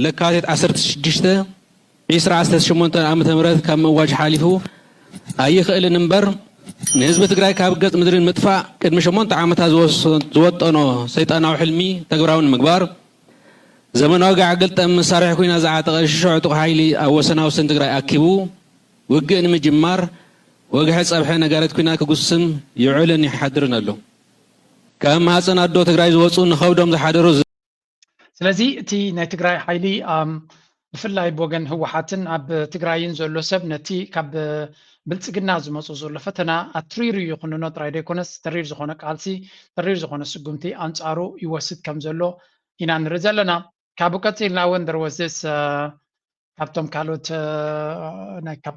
ለካቲት ዓሰርተ ሽዱሽተ ዒስራ ዓሰርተ ሸሞንተ ዓመተ ምህረት ካብ ምእዋጅ ሓሊፉ ኣይኽእልን እምበር ንህዝቢ ትግራይ ካብ ገፅ ምድሪ ንምጥፋእ ቅድሚ ሸሞንተ ዓመታት ዝወጠኖ ሰይጣናዊ ሕልሚ ተግባራዊ ንምግባር ዘመናዊ ጋዕ ግልጠም መሳርሒ ኩናት ዝዓጠቐ ሽዑ ዕጡቕ ሓይሊ ኣብ ወሰና ወሰን ትግራይ ኣኪቡ ውግእ ንምጅማር ወግሐ ፀብሐ ነጋሪት ኩናት ክጉስም ይውዕልን ይሓድርን ኣሎ። ካብ ማህፀን ኣዶ ትግራይ ዝወፁ ንኸብዶም ዝሓደሩ ስለዚ እቲ ናይ ትግራይ ሓይሊ ብፍላይ ብወገን ህወሓትን ኣብ ትግራይን ዘሎ ሰብ ነቲ ካብ ብልፅግና ዝመፁ ዘሎ ፈተና ኣትሪሩ ይኹንኖ ጥራይ ዘይኮነስ ተሪር ዝኾነ ቃልሲ ተሪር ዝኾነ ስጉምቲ ኣንፃሩ ይወስድ ከም ዘሎ ኢና ንርኢ ዘለና። ካብኡ ቀፂልና እውን there was this ካብቶም ካልኦት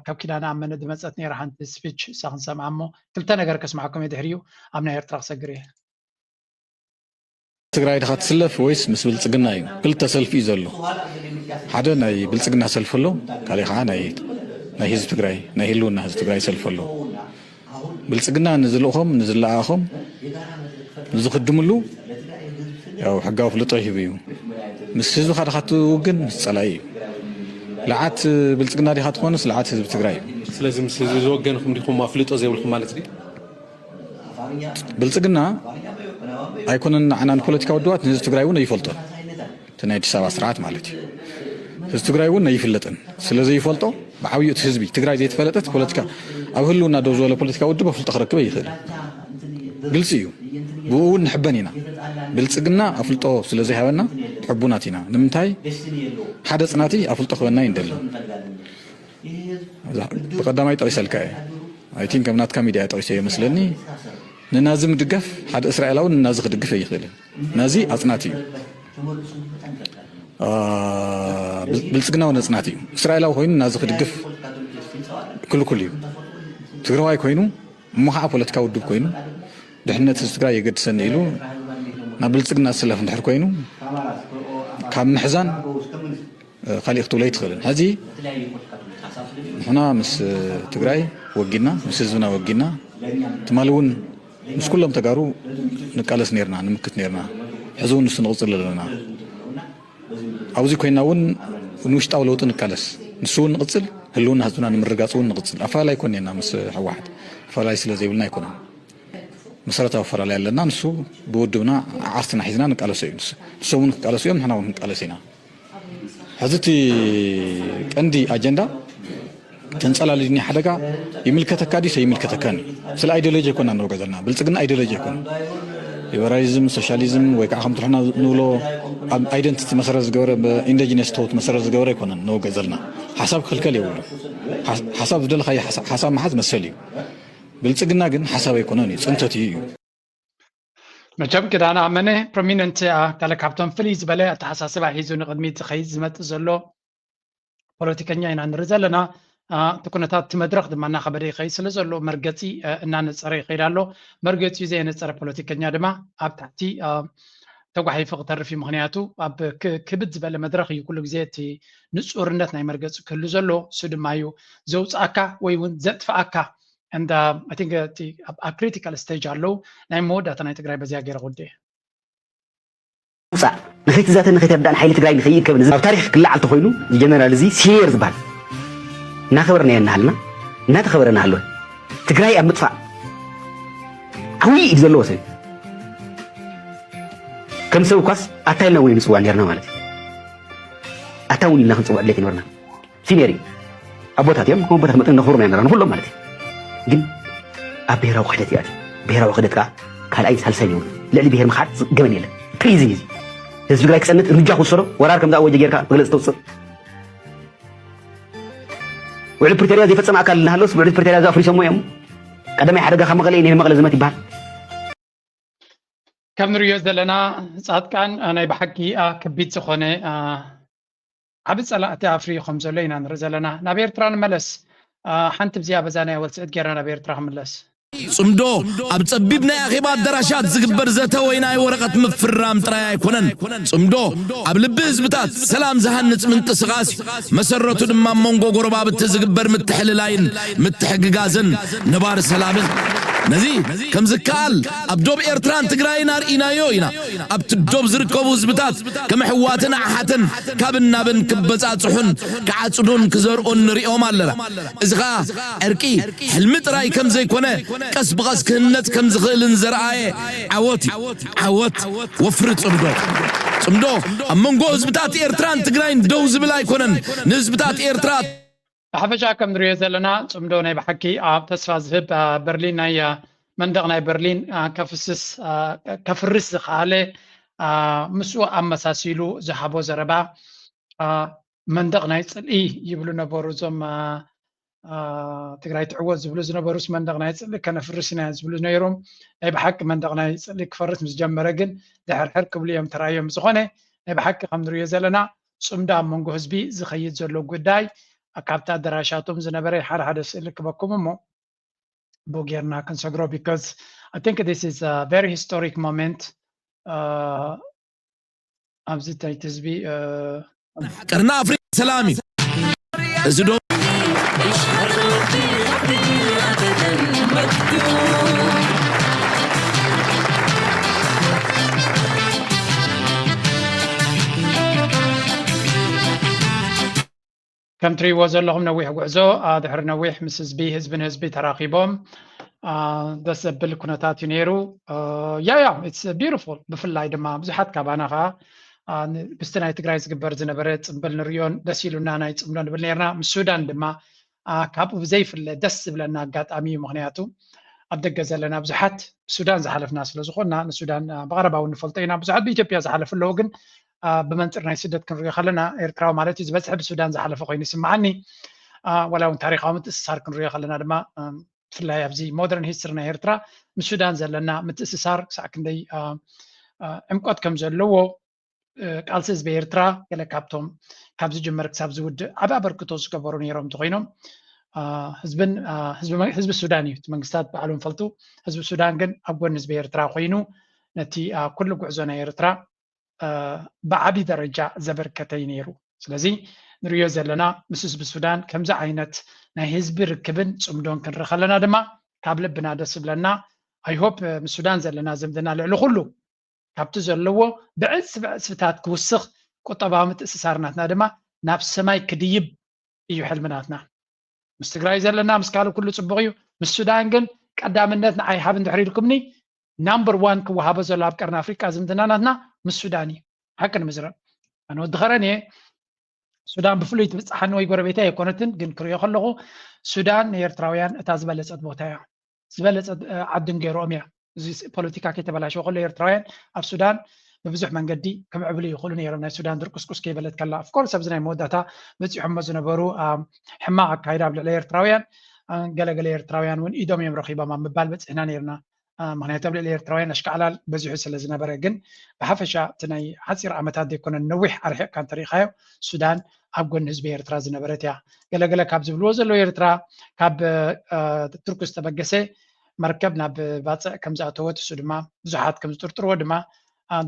ካብ ኪዳነ ኣመነ ዝመፀት ነይራ ሓንቲ speech እሳ ክንሰምዓ እሞ ክልተ ነገር ከስማዕኩም እየ ድሕሪኡ ኣብ ናይ ኤርትራ ክሰግር እየ። ትግራይ ድኻ ትስለፍ ወይስ ምስ ብልፅግና እዩ? ክልተ ሰልፊ እዩ ዘሎ። ሓደ ናይ ብልፅግና ሰልፊ ኣሎ፣ ካሊእ ከዓ ናይ ናይ ህዝቢ ትግራይ ናይ ህልውና ህዝቢ ትግራይ ሰልፊ ኣሎ። ብልፅግና ንዝልእኾም ንዝለኣኾም ንዝኽድምሉ ያው ሕጋዊ ፍልጦ ይህብ እዩ። ምስ ህዝብኻ ድኻ ትውግን ምስ ፀላኢ እዩ። ልዓት ብልፅግና ዲኻ ትኾንስ ልዓት ህዝቢ ትግራይ እዩ? ስለዚ ምስ ህዝቢ ዝወገንኹም ዲኹም ኣፍልጦ ዘይብልኩም ማለት ድዩ? ብልፅግና ኣይኮነን ንዓና ንፖለቲካ ውድባት ንህዝቢ ትግራይ እውን ኣይፈልጦን። እቲ ናይ ኣዲስ ኣበባ ስርዓት ማለት እዩ። ህዝቢ ትግራይ እውን ኣይፍለጥን። ስለ ዘይፈልጦ ብዓብዩ እቲ ህዝቢ ትግራይ ዘይተፈለጠት ፖለቲካ ኣብ ህልውና ደው ዝበለ ፖለቲካ ውድብ ኣፍልጦ ክረክብ ኣይኽእልን። ግልፂ እዩ። ብኡ እውን ንሕበን ኢና። ብልፅግና ኣፍልጦ ስለ ዘይሃበና ሕቡናት ኢና። ንምንታይ ሓደ ፅናቲ ኣፍልጦ ክበና ይንደሊ። ብቐዳማይ ጠቒሰልካ እየ። I think ኣብ ናትካ ሚድያ ጠቒሰዮ መስለኒ። ንናዚ ምድጋፍ ሓደ እስራኤላዊ ንናዚ ክድግፍ ኣይኽእልን። ናዚ ኣፅናቲ እዩ። ብልፅግና እውን ኣፅናቲ እዩ። እስራኤላዊ ኮይኑ ናዚ ክድግፍ ክልኩል እዩ። ትግራዋይ ኮይኑ እሞ ከዓ ፖለቲካ ውድብ ኮይኑ ድሕነት ህዝቢ ትግራይ የገድሰኒ ኢሉ ናብ ብልፅግና ዝስለፍ እንድሕር ኮይኑ ካብ ምሕዛን ካሊእ ክትብሎ ኣይትኽእልን። ሕዚ ንሕና ምስ ትግራይ ወጊና፣ ምስ ህዝብና ወጊና፣ ትማሊ እውን ምስ ኩሎም ተጋሩ ንቃለስ ነርና፣ ንምክት ነርና። ሕዚ እውን ንሱ ንቕፅል ኣለና። ኣብዚ ኮይና እውን ንውሽጣዊ ለውጢ ንቃለስ። ንሱ እውን ንቕፅል፣ ህልውና ህዝብና ንምርጋፅ እውን ንቕፅል። ኣፈላላይ ኣይኮን ነርና ምስ ህወሓት። ኣፈላላይ ስለ ዘይብልና ኣይኮነን። መሰረታዊ ኣፈላላይ ኣለና። ንሱ ብውድብና ዓርስትና ሒዝና ንቃለሶ እዩ። ንሶም እውን ክቃለሱ እዮም፣ ንሕና እውን ክንቃለስ ኢና። ሕዚ እቲ ቀንዲ ኣጀንዳ ተንፀላሊኒ ሓደጋ ይምልከተካ ድዩ ኣይምልከተካን እዩ። ስለ ኣይዲዮሎጂ ኣይኮና ንወገ ዘለና። ብልፅግና ኣይዲዮሎጂ ኣይኮነ። ሊበራሊዝም፣ ሶሻሊዝም ወይ ከዓ ከምቲ ንሕና ንብሎ ኣብ ኣይደንቲቲ መሰረት ዝገበረ ብኢንደጂነስ ቶት መሰረት ዝገበረ ኣይኮነን ንወገ ዘለና። ሓሳብ ክኽልከል የብሉ። ሓሳብ ዝደለኻዮ ሓሳብ ምሓዝ መሰል እዩ። ብልፅግና ግን ሓሳብ ኣይኮነን እዩ፣ ፅንተት እዩ እዩ። መቸም ክዳን ኣመነ ፕሮሚነንት ኣካለ ካብቶም ፍልይ ዝበለ ኣተሓሳስባ ሒዙ ንቕድሚት ዝኸይድ ዝመፅእ ዘሎ ፖለቲከኛ ኢና ንርኢ ዘለና። እቲ ኩነታት እቲ መድረኽ ድማ እናኸበደ ይኸይድ ስለ ዘሎ መርገፂ እናነፀረ ይኸይድ ኣሎ። መርገፂኡ ዘየነፀረ ፖለቲከኛ ድማ ኣብ ታሕቲ ተጓሒፉ ክተርፍ እዩ። ምክንያቱ ኣብ ክብድ ዝበለ መድረክ እዩ ኩሉ ግዜ እቲ ንፁርነት ናይ መርገፂ ክህሉ ዘሎ። እሱ ድማ እዩ ዘውፅኣካ ወይ እውን ዘጥፍኣካ። And I think እቲ ኣብ ክሪቲካል ስቴጅ ኣለዉ። ናይ መወዳእታ ናይ ትግራይ በዚያ ገይረ ክውድእ። ውፃእ ንኸይትዛተን ንኸይተርዳእን ሓይሊ ትግራይ ንኸይእከብን ኣብ ታሪክ ክለዓል ተኮይኑ ጀነራል እዚ ሲኒየር ዝበሃል እናኸበርናዮ እናሃልና እናተኸበረ እናሃለወ ትግራይ ኣብ ምጥፋእ ዓብዪ ኢድ ዘለዎ ሰብ ከም ሰብ እኳስ ኣታ ኢልና እውን ንፅዋዕ ነርና ማለት እዩ። ኣታ እውን ኢልና ክንፅዋዕ ድሌት ይነበርና። ሲኒየር እዩ። ኣቦታት እዮም ከም ኣቦታት መጠን ነኽብሮም ኢና ነራ ንኩሎም ማለት እዩ። ግን ኣብ ብሄራዊ ክሕደት እዩ ኣትዩ። ብሄራዊ ክሕደት ከዓ ካልኣይ ሳልሳይ የብሉ። ልዕሊ ብሄር ምኽሓድ ገበን የለን። ትሪዝን እዩ። ህዝቢ ትግራይ ክፀንት እርምጃ ክውሰዶ ወራር ከምዚ ኣወጀ ጌርካ መግለፂ ተውፅእ ውዕል ፕሪቶርያ ዘይፈፀመ ኣካል እናሃለውስ ውዕል ፕሪቶርያ እዚ ኣፍሪሶሞ እዮም። ቀዳማይ ሓደጋ ካብ መቐለ እዩ፣ ናይ መቐለ ዝመት ይበሃል። ከም ንሪኦ ዘለና ፃድቃን ናይ ብሓቂ ከቢድ ዝኾነ ዓቢ ፀላእቲ ኣፍርዩ ከም ዘሎ ኢና ንርኢ ዘለና። ናብ ኤርትራ ንመለስ። ሓንቲ ብዚኣ በዛ ናይ ወልስዕት ጌርና ናብ ኤርትራ ክምለስ። ጽምዶ ኣብ ጸቢብ ናይ ኣኼባ ኣዳራሻት ዝግበር ዘተ ወይ ናይ ወረቐት ምፍራም ጥራይ ኣይኮነን። ጽምዶ ኣብ ልቢ ህዝብታት ሰላም ዝሃንጽ ምንቅስቓስ እዩ። መሰረቱ ድማ ኣብ መንጎ ጎረባብቲ ዝግበር ምትሕልላይን ምትሕግጋዝን ነባሪ ሰላምን። ነዚ ከም ዝከኣል ኣብ ዶብ ኤርትራን ትግራይን ኣርኢናዮ ኢና። ኣብቲ ዶብ ዝርከቡ ህዝብታት ከም ኣሕዋትን ኣሓትን ካብን ናብን ክበጻጽሑን ክዓጽዱን ክዘርኡን ንሪኦም ኣለና። እዚ ኸኣ ዕርቂ ሕልሚ ጥራይ ከም ዘይኮነ ቀስ ብቐስ ክህነጽ ከም ዝኽእልን ዘርኣየ ዓወት እዩ። ዓወት ወፍሪ ጽምዶ። ጽምዶ ኣብ መንጎ ህዝብታት ኤርትራን ትግራይን ደው ዝብል ኣይኮነን። ንህዝብታት ኤርትራ ብሓፈሻ ከም ንሪኦ ዘለና ጽምዶ ናይ ብሓቂ ኣብ ተስፋ ዝህብ በርሊን ናይ መንደቕ ናይ በርሊን ከፍስስ ከፍርስ ዝኸኣለ ምስኡ ኣመሳሲሉ ዝሃቦ ዘረባ መንደቕ ናይ ጽልኢ ይብሉ ነበሩ። እዞም ትግራይ ትዕወት ዝብሉ ዝነበሩስ መንደቕ ናይ ጽልኢ ከነፍርስ ኢና ዝብሉ ነይሮም። ናይ ብሓቂ መንደቕ ናይ ጽልኢ ክፈርስ ምስ ጀመረ ግን ድሕርሕር ክብሉ እዮም ተራእዮም። ዝኾነ ናይ ብሓቂ ከም ንሪኦ ዘለና ጽምዶ ኣብ መንጎ ህዝቢ ዝኸይድ ዘሎ ጉዳይ ካብቲ ኣደራሻቶም ዝነበረ ሓደ ሓደ ስእሊ ክበኩም እሞ ብኡ ጌርና ክንሰግሮ because I think this is a very historic moment ኣብዚ ታይት ህዝቢ ቀርኒ ኣፍሪካ ሰላም እዩ። እዚ ዶ ከም ትሪእዎ ዘለኹም ነዊሕ ጉዕዞ ድሕሪ ነዊሕ ምስ ህዝቢ ህዝቢ ንህዝቢ ተራኺቦም ደስ ዘብል ኩነታት እዩ ነይሩ። ያ ያ it's beautiful። ብፍላይ ድማ ብዙሓት ካባና ከዓ ምስቲ ናይ ትግራይ ዝግበር ዝነበረ ፅምብል ንሪኦን ደስ ኢሉና ናይ ፅምዶ ንብል ነርና። ምስ ሱዳን ድማ ካብኡ ብዘይፍለ ደስ ዝብለና ኣጋጣሚ እዩ። ምክንያቱ ኣብ ደገ ዘለና ብዙሓት ብሱዳን ዝሓለፍና ስለ ዝኾንና ንሱዳን ብቐረባ እውን ንፈልጦ ኢና። ብዙሓት ብኢትዮጵያ ዝሓለፉ ኣለዉ፣ ግን ብመንፅር ናይ ስደት ክንሪኦ ከለና ኤርትራዊ ማለት እዩ ዝበዝሐ ብሱዳን ዝሓለፈ ኮይኑ ይስምዓኒ። ዋላ እውን ታሪካዊ ምትእስሳር ክንሪኦ ከለና ድማ ብፍላይ ኣብዚ ሞደርን ሂስትሪ ናይ ኤርትራ ምስ ሱዳን ዘለና ምትእስሳር ክሳዕ ክንደይ ዕምቆት ከም ዘለዎ ቃልሲ ህዝቢ ኤርትራ ገለ ካብቶም ካብ ዝጅመር ክሳብ ዝውድእ ዓቢ ኣበርክቶ ዝገበሩ ነይሮም እንተኮይኖም ህዝብን ህዝቢ ሱዳን እዩ። መንግስታት ባዕሎም ፈልጡ። ህዝቢ ሱዳን ግን ኣብ ጎኒ ህዝቢ ኤርትራ ኮይኑ ነቲ ኩሉ ጉዕዞ ናይ ኤርትራ ብዓቢ ደረጃ ዘበርከተ እዩ ነይሩ። ስለዚ ንሪኦ ዘለና ምስ ህዝቢ ሱዳን ከምዚ ዓይነት ናይ ህዝቢ ርክብን ጽምዶን ክንርኢ ከለና ድማ ካብ ልብና ደስ ዝብለና። I hope ምስ ሱዳን ዘለና ዝምድና ልዕሊ ኩሉ ካብቲ ዘለዎ ብዕጽፊ ብዕጽፍታት ክውስኽ፣ ቁጠባዊ ምትእስሳር ናትና ድማ ናብ ሰማይ ክድይብ እዩ ሕልሚ ናትና። ምስ ትግራይ ዘለና ምስ ካልእ ኩሉ ጽቡቕ እዩ። ምስ ሱዳን ግን ቀዳምነት ንዓይ ሃብ እንድሕር ኢልኩምኒ ናምበር ዋን ክወሃቦ ዘሎ ኣብ ቀርኒ ኣፍሪቃ ዝምድና ናትና ምስ ሱዳን እዩ። ሓቂ ንምዝረብ ኣነ ወዲ ኸረን እየ። ሱዳን ብፍሉይ ትብፅሓኒ ወይ ጎረቤተይ ኣይኮነትን፣ ግን ክሪኦ ከለኹ ሱዳን ንኤርትራውያን እታ ዝበለፀት ቦታ እያ። ዝበለፀት ዓድን ገይሮኦም እያ። እዚ ፖለቲካ ከይተበላሸወ ከሎ ኤርትራውያን ኣብ ሱዳን ብብዙሕ መንገዲ ክምዕብሉ ይኽእሉ ነይሮም። ናይ ሱዳን ድርቁስቁስ ከይበለት ከላ of course ኣብዚ ናይ መወዳእታ በፂሖሞ ዝነበሩ ሕማቕ ኣካይዳ ኣብ ልዕሊ ኤርትራውያን ገለገለ ኤርትራውያን እውን ኢዶም እዮም ረኺቦም ኣብ ምባል በፂሕና ነይርና። ምክንያቱ ኣብ ልዕሊ ኤርትራውያን ኣሽካዕላል በዚሑ ስለ ዝነበረ። ግን ብሓፈሻ እቲ ናይ ሓፂር ዓመታት ዘይኮነን ነዊሕ ኣርሒቕካ እንተሪኢኻዮ ሱዳን ኣብ ጎኒ ህዝቢ ኤርትራ ዝነበረት እያ። ገለገለ ካብ ዝብልዎ ዘለዉ ኤርትራ ካብ ቱርክ ዝተበገሰ መርከብ ናብ ባፅዕ ከም ዝኣተወት እሱ ድማ ብዙሓት ከም ዝጥርጥርዎ ድማ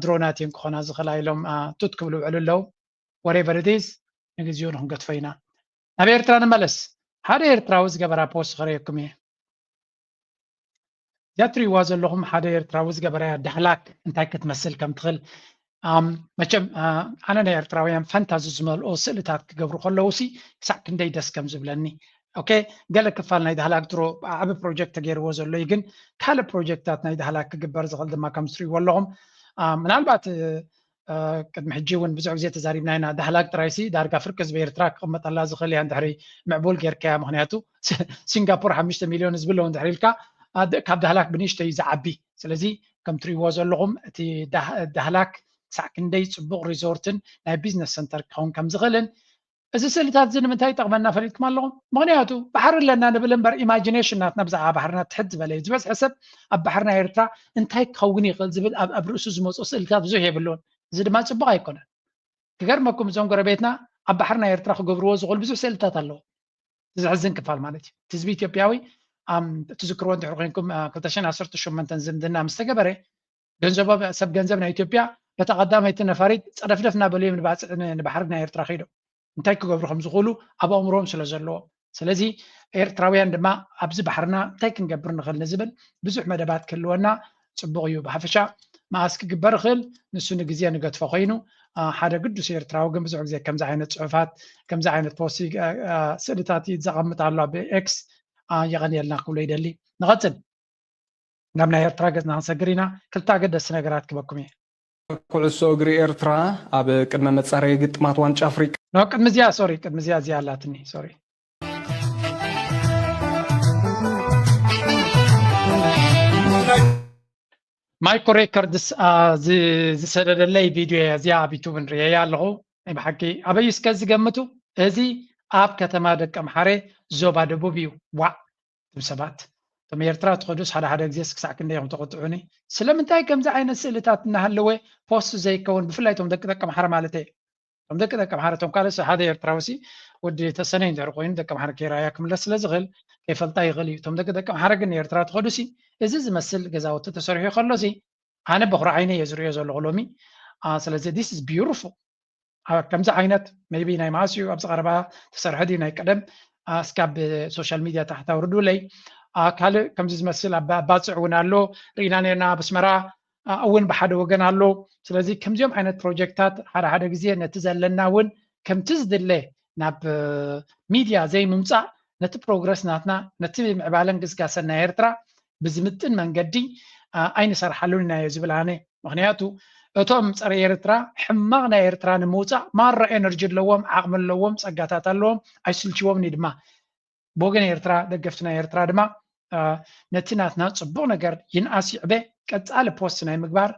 ድሮናት እየን ክኾና ዝኽእላ ኢሎም ቱት ክብሉ ውዕሉ ኣለዉ። Whatever it is፣ ንግዜኡ ንክንገትፎ ኢና። ናብ ኤርትራ ንመለስ። ሓደ ኤርትራዊ ዝገበራ ፖስት ክረየኩም እየ። እዚኣ ትሪእዋ ዘለኹም ሓደ ኤርትራዊ ዝገበራያ ዳህላክ እንታይ ክትመስል ከም ትኽእል። መቸም ኣነ ናይ ኤርትራውያን ፈንታዚ ዝመልኦ ስእልታት ክገብሩ ከለዉ ሲ ክሳዕ ክንደይ ደስ ከም ዝብለኒ። ኦኬ፣ ገለ ክፋል ናይ ዳህላክ ድሮ ዓቢ ፕሮጀክት ተገይርዎ ዘሎ እዩ፣ ግን ካልእ ፕሮጀክታት ናይ ዳህላክ ክግበር ዝኽእል ድማ ከም ትሪእዎ ኣለኹም። ምናልባት ቅድሚ ሕጂ እውን ብዙሕ ግዜ ተዛሪብና ኢና። ዳህላክ ጥራይሲ ዳርጋ ፍርቂ ህዝቢ ኤርትራ ክቕመጠላ ዝኽእል እያ እንድሕሪ ምዕቡል ጌርካያ። ምኽንያቱ ሲንጋፖር ሓሙሽተ ሚልዮን ህዝቢ ኣለዎ እንድሕሪ ኢልካ ካብ ዳህላክ ብንእሽተይ እዩ ዝዓቢ። ስለዚ ከም ትሪእዎ ዘለኹም እቲ ዳህላክ ክሳዕ ክንደይ ፅቡቕ ሪዞርትን ናይ ቢዝነስ ሰንተር ክኸውን ከም ዝኽእልን እዚ ስእልታት እዚ ንምንታይ ይጠቕመና ፈሊጥኩም ኣለኹም? ምኽንያቱ ባሕሪ ኣለና ንብል እምበር ኢማጂኔሽን ናትና ብዛዕባ ባሕርና ትሕት ዝበለ እዩ። ዝበዝሐ ሰብ ኣብ ባሕርና ኤርትራ እንታይ ክኸውን ይኽእል ዝብል ኣብ ርእሱ ዝመፁ ስእልታት ብዙሕ የብሉን። እዚ ድማ ፅቡቕ ኣይኮነን። ክገርመኩም እዞም ጎረቤትና ኣብ ባሕርና ኤርትራ ክገብርዎ ዝኽእሉ ብዙሕ ስእልታት ኣለዎ። ዘሕዝን ክፋል ማለት እዩ። እቲ ህዝቢ ኢትዮጵያዊ ትዝክርዎ እንድሕር ኮይንኩም ክልተ ሽሕን ዓሰርተ ሸሞንተን ዝምድና ምስ ተገበረ ገንዘቦም ሰብ ገንዘብ ናይ ኢትዮጵያ በታ ቀዳመይቲ ነፋሪት ፀደፍደፍ እናበሉ እዮም ንባፅዕ ንባሕሪ ናይ ኤርትራ ከይዶም። እንታይ ክገብሩ ከም ዝኽእሉ ኣብ ኣእምሮም ስለ ዘለዎ። ስለዚ ኤርትራውያን ድማ ኣብዚ ባሕርና እንታይ ክንገብር ንኽእል ንዝብል ብዙሕ መደባት ክህልወና ፅቡቕ እዩ። ብሓፈሻ መኣስ ክግበር ይኽእል ንሱ ንግዜ ንገትፎ ኮይኑ ሓደ ግዱስ ኤርትራዊ ግን ብዙሕ ግዜ ከምዚ ዓይነት ፅሑፋት ከምዚ ዓይነት ፖስት ስእልታት ዘቐምጥ ኣሎ ኣብ ኤክስ። የቐንየልና ክብሎ ይደሊ። ንቐፅል። ናብ ናይ ኤርትራ ገጽና ክንሰግር ኢና። ክልተ ኣገደስቲ ነገራት ክበኩም እየ። ኩዕሶ እግሪ ኤርትራ ኣብ ቅድመ መጻረዪ ግጥማት ዋንጫ ኣፍሪቃ። ኖ፣ ቅድሚ እዚኣ፣ ሶሪ፣ ቅድሚ እዚኣ፣ እዚኣ ኣላትኒ፣ ሶሪ። ማይኮ ሬከርድስ ዝሰደደለይ ቪድዮ እያ እዚኣ፣ ኣብ ዩቱብ ንርእየያ ኣለኹ። ናይ ብሓቂ ኣበይ እስከ ዝገምቱ? እዚ ኣብ ከተማ ደቀምሓረ ዞባ ደቡብ እዩ። ዋዕ ትም ሰባት እቶም ኤርትራ ትኸዱስ ሓደ ሓደ ግዜስ ክሳዕ ክንደይ ኢኹም ተቆጥዑኒ? ስለምንታይ ከምዚ ዓይነት ስእልታት እናሃለወ ፖስት ዘይከውን? ብፍላይ እቶም ደቂ ደቀምሓረ ማለት እየ። እቶም ደቂ ደቀምሓረ እቶም ካልእ ሓደ ኤርትራዊ ሲ ወዲ ተሰነይ እንድሕር ኮይኑ ደቀምሓረ ከይረኣያ ክምለስ ስለ ዝኽእል ከይፈልጣ ይኽእል እዩ። እቶም ደቂ ደቀምሓረ ግን ንኤርትራ ትኸዱ ሲ እዚ ዝመስል ገዛውቲ ተሰሪሑ ከሎ ሲ ኣነ በኹሪ ዓይነ እየ ዝርእዮ ዘለኹ ሎሚ። ስለዚ this is beautiful። ከምዚ ዓይነት maybe ናይ መዓስ እዩ ኣብዚ ቀረባ ተሰርሐ ድዩ ናይ ቀደም እስካብ ሶሻል ሚድያ ታሕቲ ኣውርዱለይ። ካልእ ከምዚ ዝመስል ኣብ ባፅዕ እውን ኣሎ ርኢና ነርና ኣብ ኣስመራ እውን ብሓደ ወገን ኣሎ። ስለዚ ከምዚኦም ዓይነት ፕሮጀክታት ሓደ ሓደ ግዜ ነቲ ዘለና እውን ከምቲ ዝድለ ናብ ሚድያ ዘይምምፃእ ነቲ ፕሮግረስ ናትና ነቲ ምዕባለን ግስጋሰን ናይ ኤርትራ ብዝምጥን መንገዲ ኣይንሰርሓሉን ኢና እየ ዝብል ኣነ። ምኽንያቱ እቶም ፀረ ኤርትራ ሕማቕ ናይ ኤርትራ ንምውፃእ ማራ ኤነርጂ ኣለዎም፣ ዓቕሚ ኣለዎም፣ ፀጋታት ኣለዎም፣ ኣይስልችዎም ድማ። ብወገን ኤርትራ ደገፍቲ ናይ ኤርትራ ድማ ነቲ ናትና ፅቡቕ ነገር ይንኣስ ይዕበ ቀፃሊ ፖስት ናይ ምግባር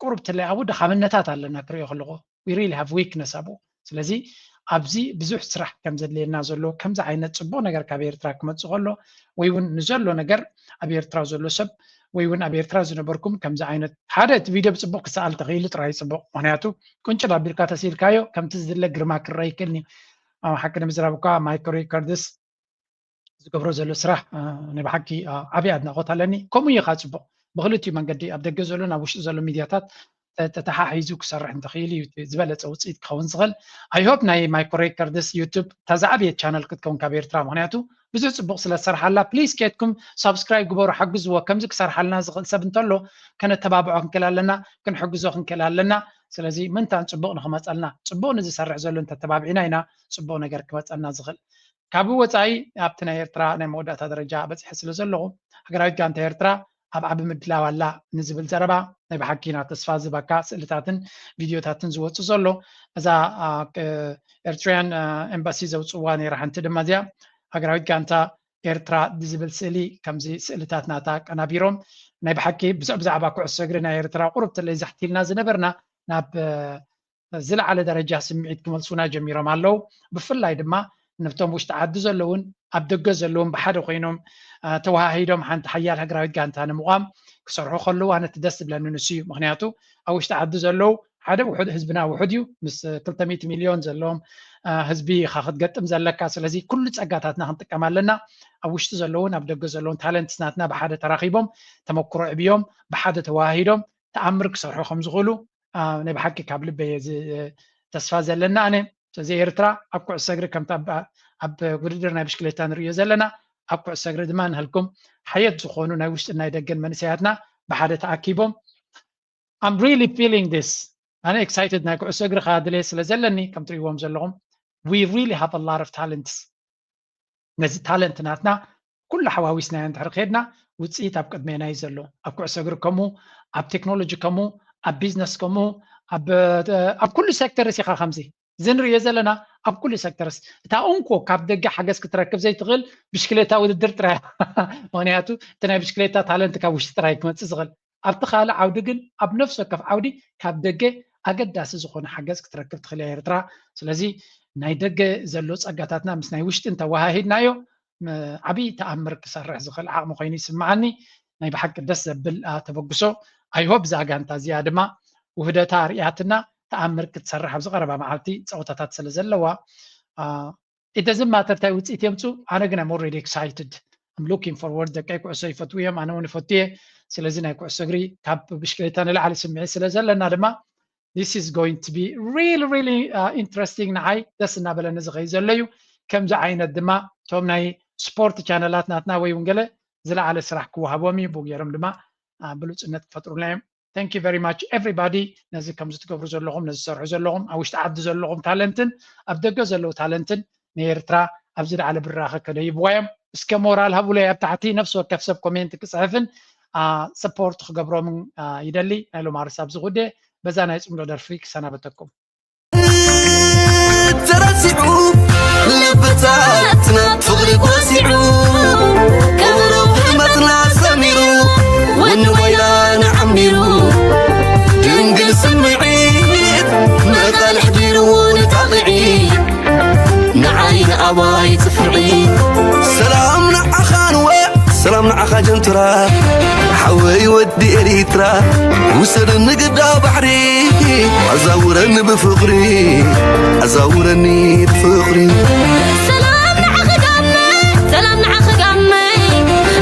ቁሩብ ትለይ ኣብኡ ድኻምነታት ኣለና ክሪኦ ከለኹ we really have weakness ኣብኡ። ስለዚ ኣብዚ ብዙሕ ስራሕ ከም ዘድልየና ዘሎ ከምዚ ዓይነት ፅቡቕ ነገር ካብ ኤርትራ ክመፅእ ከሎ ወይ እውን ንዘሎ ነገር ኣብ ኤርትራ ዘሎ ሰብ ወይ እውን ኣብ ኤርትራ ዝነበርኩም ከምዚ ዓይነት ሓደ እቲ ቪድዮ ብፅቡቕ ክሰኣል ተኽኢሉ ጥራይ ፅቡቕ። ምክንያቱ ቁንጭል ኣቢልካ ተሲልካዮ ከምቲ ዝድለ ግርማ ክረአ ይክእልኒ። ሓቂ ንምዝራብ እኳ ማይክሮ ሪከርድስ ዝገብሮ ዘሎ ስራሕ ናይ ብሓቂ ዓብዪ ኣድናቆት ኣለኒ። ከምኡ እዩ ከዓ ፅቡቅ ብክልቲኡ መንገዲ ኣብ ደገ ዘሎ ናብ ውሽጢ ዘሎ ሚድያታት ተተሓሒዙ ክሰርሕ እንተኽኢሉ እዩ ዝበለፀ ውፅኢት ክኸውን ዝኽእል። I hope ናይ ማይኮ ሬከርድስ ዩቱብ እታ ዝዓበየት ቻነል ክትከውን ካብ ኤርትራ ምክንያቱ ብዙሕ ፅቡቅ ስለ ዝሰርሓላ please ኬድኩም ሳብስክራይብ ግበሩ ሓግዝዎ። ከምዚ ክሰርሓልና ዝኽእል ሰብ እንተሎ ከነተባብዖ ክንክእል ኣለና፣ ክንሕግዞ ክንክእል ኣለና። ስለዚ ምንታን ፅቡቅ ንክመፀልና ፅቡቅ ንዝሰርሕ ዘሎ እንተተባብዒና ኢና ፅቡቅ ነገር ክመፀልና ዝኽእል። ካብ ወፃኢ ኣብቲ ናይ ኤርትራ ናይ መወዳእታ ደረጃ በፂሐ ስለ ዘለኹ ሃገራዊት ጋንታ ኤርትራ ኣብ ዓቢ ምድላው ኣላ ንዝብል ዘረባ ናይ ብሓቂ ኢና ተስፋ ዝህበካ ስእልታትን ቪድዮታትን ዝወፁ ዘሎ እዛ ኤርትራያን ኤምባሲ ዘውፅዋ ነይራ ሓንቲ ድማ እዚኣ ሃገራዊት ጋንታ ኤርትራ ዝብል ስእሊ ከምዚ ስእልታት ናታ ቀናቢሮም ናይ ብሓቂ ብዛዕባ ኩዕሶ እግሪ ናይ ኤርትራ ቁሩብ ተለይ ዛሕቲልና ዝነበርና ናብ ዝለዓለ ደረጃ ስምዒት ክመልሱና ጀሚሮም ኣለዉ። ብፍላይ ድማ ነብቶም ውሽጢ ዓዲ ዘለውን ኣብ ደገ ዘለውን ብሓደ ኮይኖም ተወሃሂዶም ሓንቲ ሓያል ሃገራዊት ጋንታ ንምቋም ክሰርሑ ከለዉ ኣነ እቲ ደስ ዝብለኒ ንሱ እዩ። ምክንያቱ ኣብ ውሽጢ ዓዲ ዘለዉ ሓደ ውሑድ ህዝብና ውሑድ እዩ ምስ ክልተ ሚእቲ ሚልዮን ዘለዎም ህዝቢ ኢኻ ክትገጥም ዘለካ። ስለዚ ኩሉ ጸጋታትና ክንጥቀም ኣለና። ኣብ ውሽጢ ዘለውን ኣብ ደገ ዘለውን ታለንትስ ናትና ብሓደ ተራኺቦም ተመክሮ ዕብዮም ብሓደ ተወሃሂዶም ተኣምር ክሰርሑ ከም ዝኽእሉ ናይ ብሓቂ ካብ ልበየ ተስፋ ዘለና ኣነ። ስለዚ ኤርትራ ኣብ ኩዕሶ እግሪ ከምቲ ኣብ ውድድር ናይ ብሽክሌታ ንርእዮ ዘለና ኣብ ኩዕሶ እግሪ ድማ ንህልኩም ሓየት ዝኾኑ ናይ ውሽጥን ናይ ደገን መንእሰያትና ብሓደ ተኣኪቦም I'm really feeling this ኣነ excited ናይ ኩዕሶ እግሪ ከድልየ ስለ ዘለኒ ከም ትሪእዎም ዘለኹም we really have a lot of talents ነዚ talent ናትና ኩሉ ሓዋዊስናዮ እንድሕር ከድና ውፅኢት ኣብ ቅድሜና እዩ ዘሎ ኣብ ኩዕሶ እግሪ ከምኡ ኣብ ቴክኖሎጂ ከምኡ ኣብ ቢዝነስ ከምኡ ኣብ ኩሉ ሴክተርስ ኢኻ ከምዚ እዚ ንሪኦ ዘለና ኣብ ኩሉ ሴክተርስ እታ እንኮ ካብ ደገ ሓገዝ ክትረክብ ዘይትኽእል ብሽክሌታ ውድድር ጥራይ ምክንያቱ እቲ ናይ ብሽክሌታ talent ካብ ውሽጢ ጥራይ ክመፅእ ዝኽእል ኣብቲ ካልእ ዓውዲ ግን ኣብ ነፍሲ ወከፍ ዓውዲ ካብ ደገ ኣገዳሲ ዝኾነ ሓገዝ ክትረክብ ትኽእል እያ ኤርትራ ስለዚ ናይ ደገ ዘሎ ፀጋታትና ምስ ናይ ውሽጢ እንተወሃሂድናዮ ዓብዪ ተኣምር ክሰርሕ ዝኽእል ዓቕሚ ኮይኑ ይስምዓኒ ናይ ብሓቂ ደስ ዘብል ተበግሶ ኣይሆብ እዛ ጋንታ እዚኣ ድማ ውህደታ ኣርእያትና ተኣምር ክትሰርሕ ኣብ ዝቐረባ መዓልቲ ፀወታታት ስለ ዘለዋ it doesn't matter እንታይ ውፅኢት የምፁ ኣነ ግን I'm already excited I'm looking forward ደቀይ ኩዕሶ ይፈትዉ እዮም ኣነ እውን ይፈቱ እየ ስለዚ ናይ ኩዕሶ እግሪ ካብ ብሽክሌታ ንላዕሊ ስምዒት ስለ ዘለና ድማ this is going to be really really interesting ንዓይ ደስ እናበለኒ ዝኸይ ዘሎ እዩ ከምዚ ዓይነት ድማ እቶም ናይ ስፖርት ቻነላት ናትና ወይ እውን ገለ ዝለዓለ ስራሕ ክወሃቦም እዩ ብኡ ገይሮም ድማ ብሉፅነት ክፈጥሩልና እዮም thank you very much everybody ነዚ ከምዚ ትገብሩ ዘለኹም ነዚ ዝሰርሑ ዘለኹም ኣብ ውሽጢ ዓዲ ዘለኹም ታለንትን ኣብ ደገ ዘለዉ ታለንትን ንኤርትራ ኣብዚ ላዕሊ ብራኸ ከደይብዋ እዮም እስከ ሞራል ሃቡለይ ኣብ ታሕቲ ነፍሲ ወከፍ ሰብ ኮሜንት ክፅሕፍን ሰፖርት ክገብሮምን ይደሊ ናይ ሎማርስ ኣብዚ ጉዴ በዛ ናይ ፅምዶ ደርፊ ክሰናበተኩም ተረሲዑ ልብታትና ፍቕሪ ቆሲዑ ከበሮ ህልመትና ሰሚሩ ወኒ ጓይላና ዓሚሩ ድንግል ስምዒት መቓልሕ ዲርዎ ንጣቕዒ ንዓይ ንኣባይ ጽፍዒ ሰላም ንዓኻ ንወ ሰላም ንዓኻ ጀንትራ ሓወይ ወዲ ኤሪትራ ውሰደኒ ግዳ ባሕሪ ኣዛውረኒ ብፍቕሪ ኣዛውረኒ ብፍቕሪ ሰላም ንዓኺ ጋመ ሰላም ንዓኺ ጋመ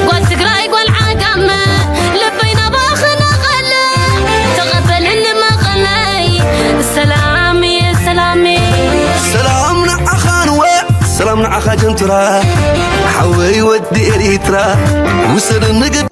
ጓል ትግራይ ጓል ዓጋመ ልበይ ናባኺ ነቐለ ተቐበልኒ መቐለይ ሰላም እየ ሰላም እየ ሰላም ንዓኻ ንወ ሰላም ንዓኻ ጀንትራ ሓወይ ወዲ ኤሪትራ ውሰደኒ ግዳ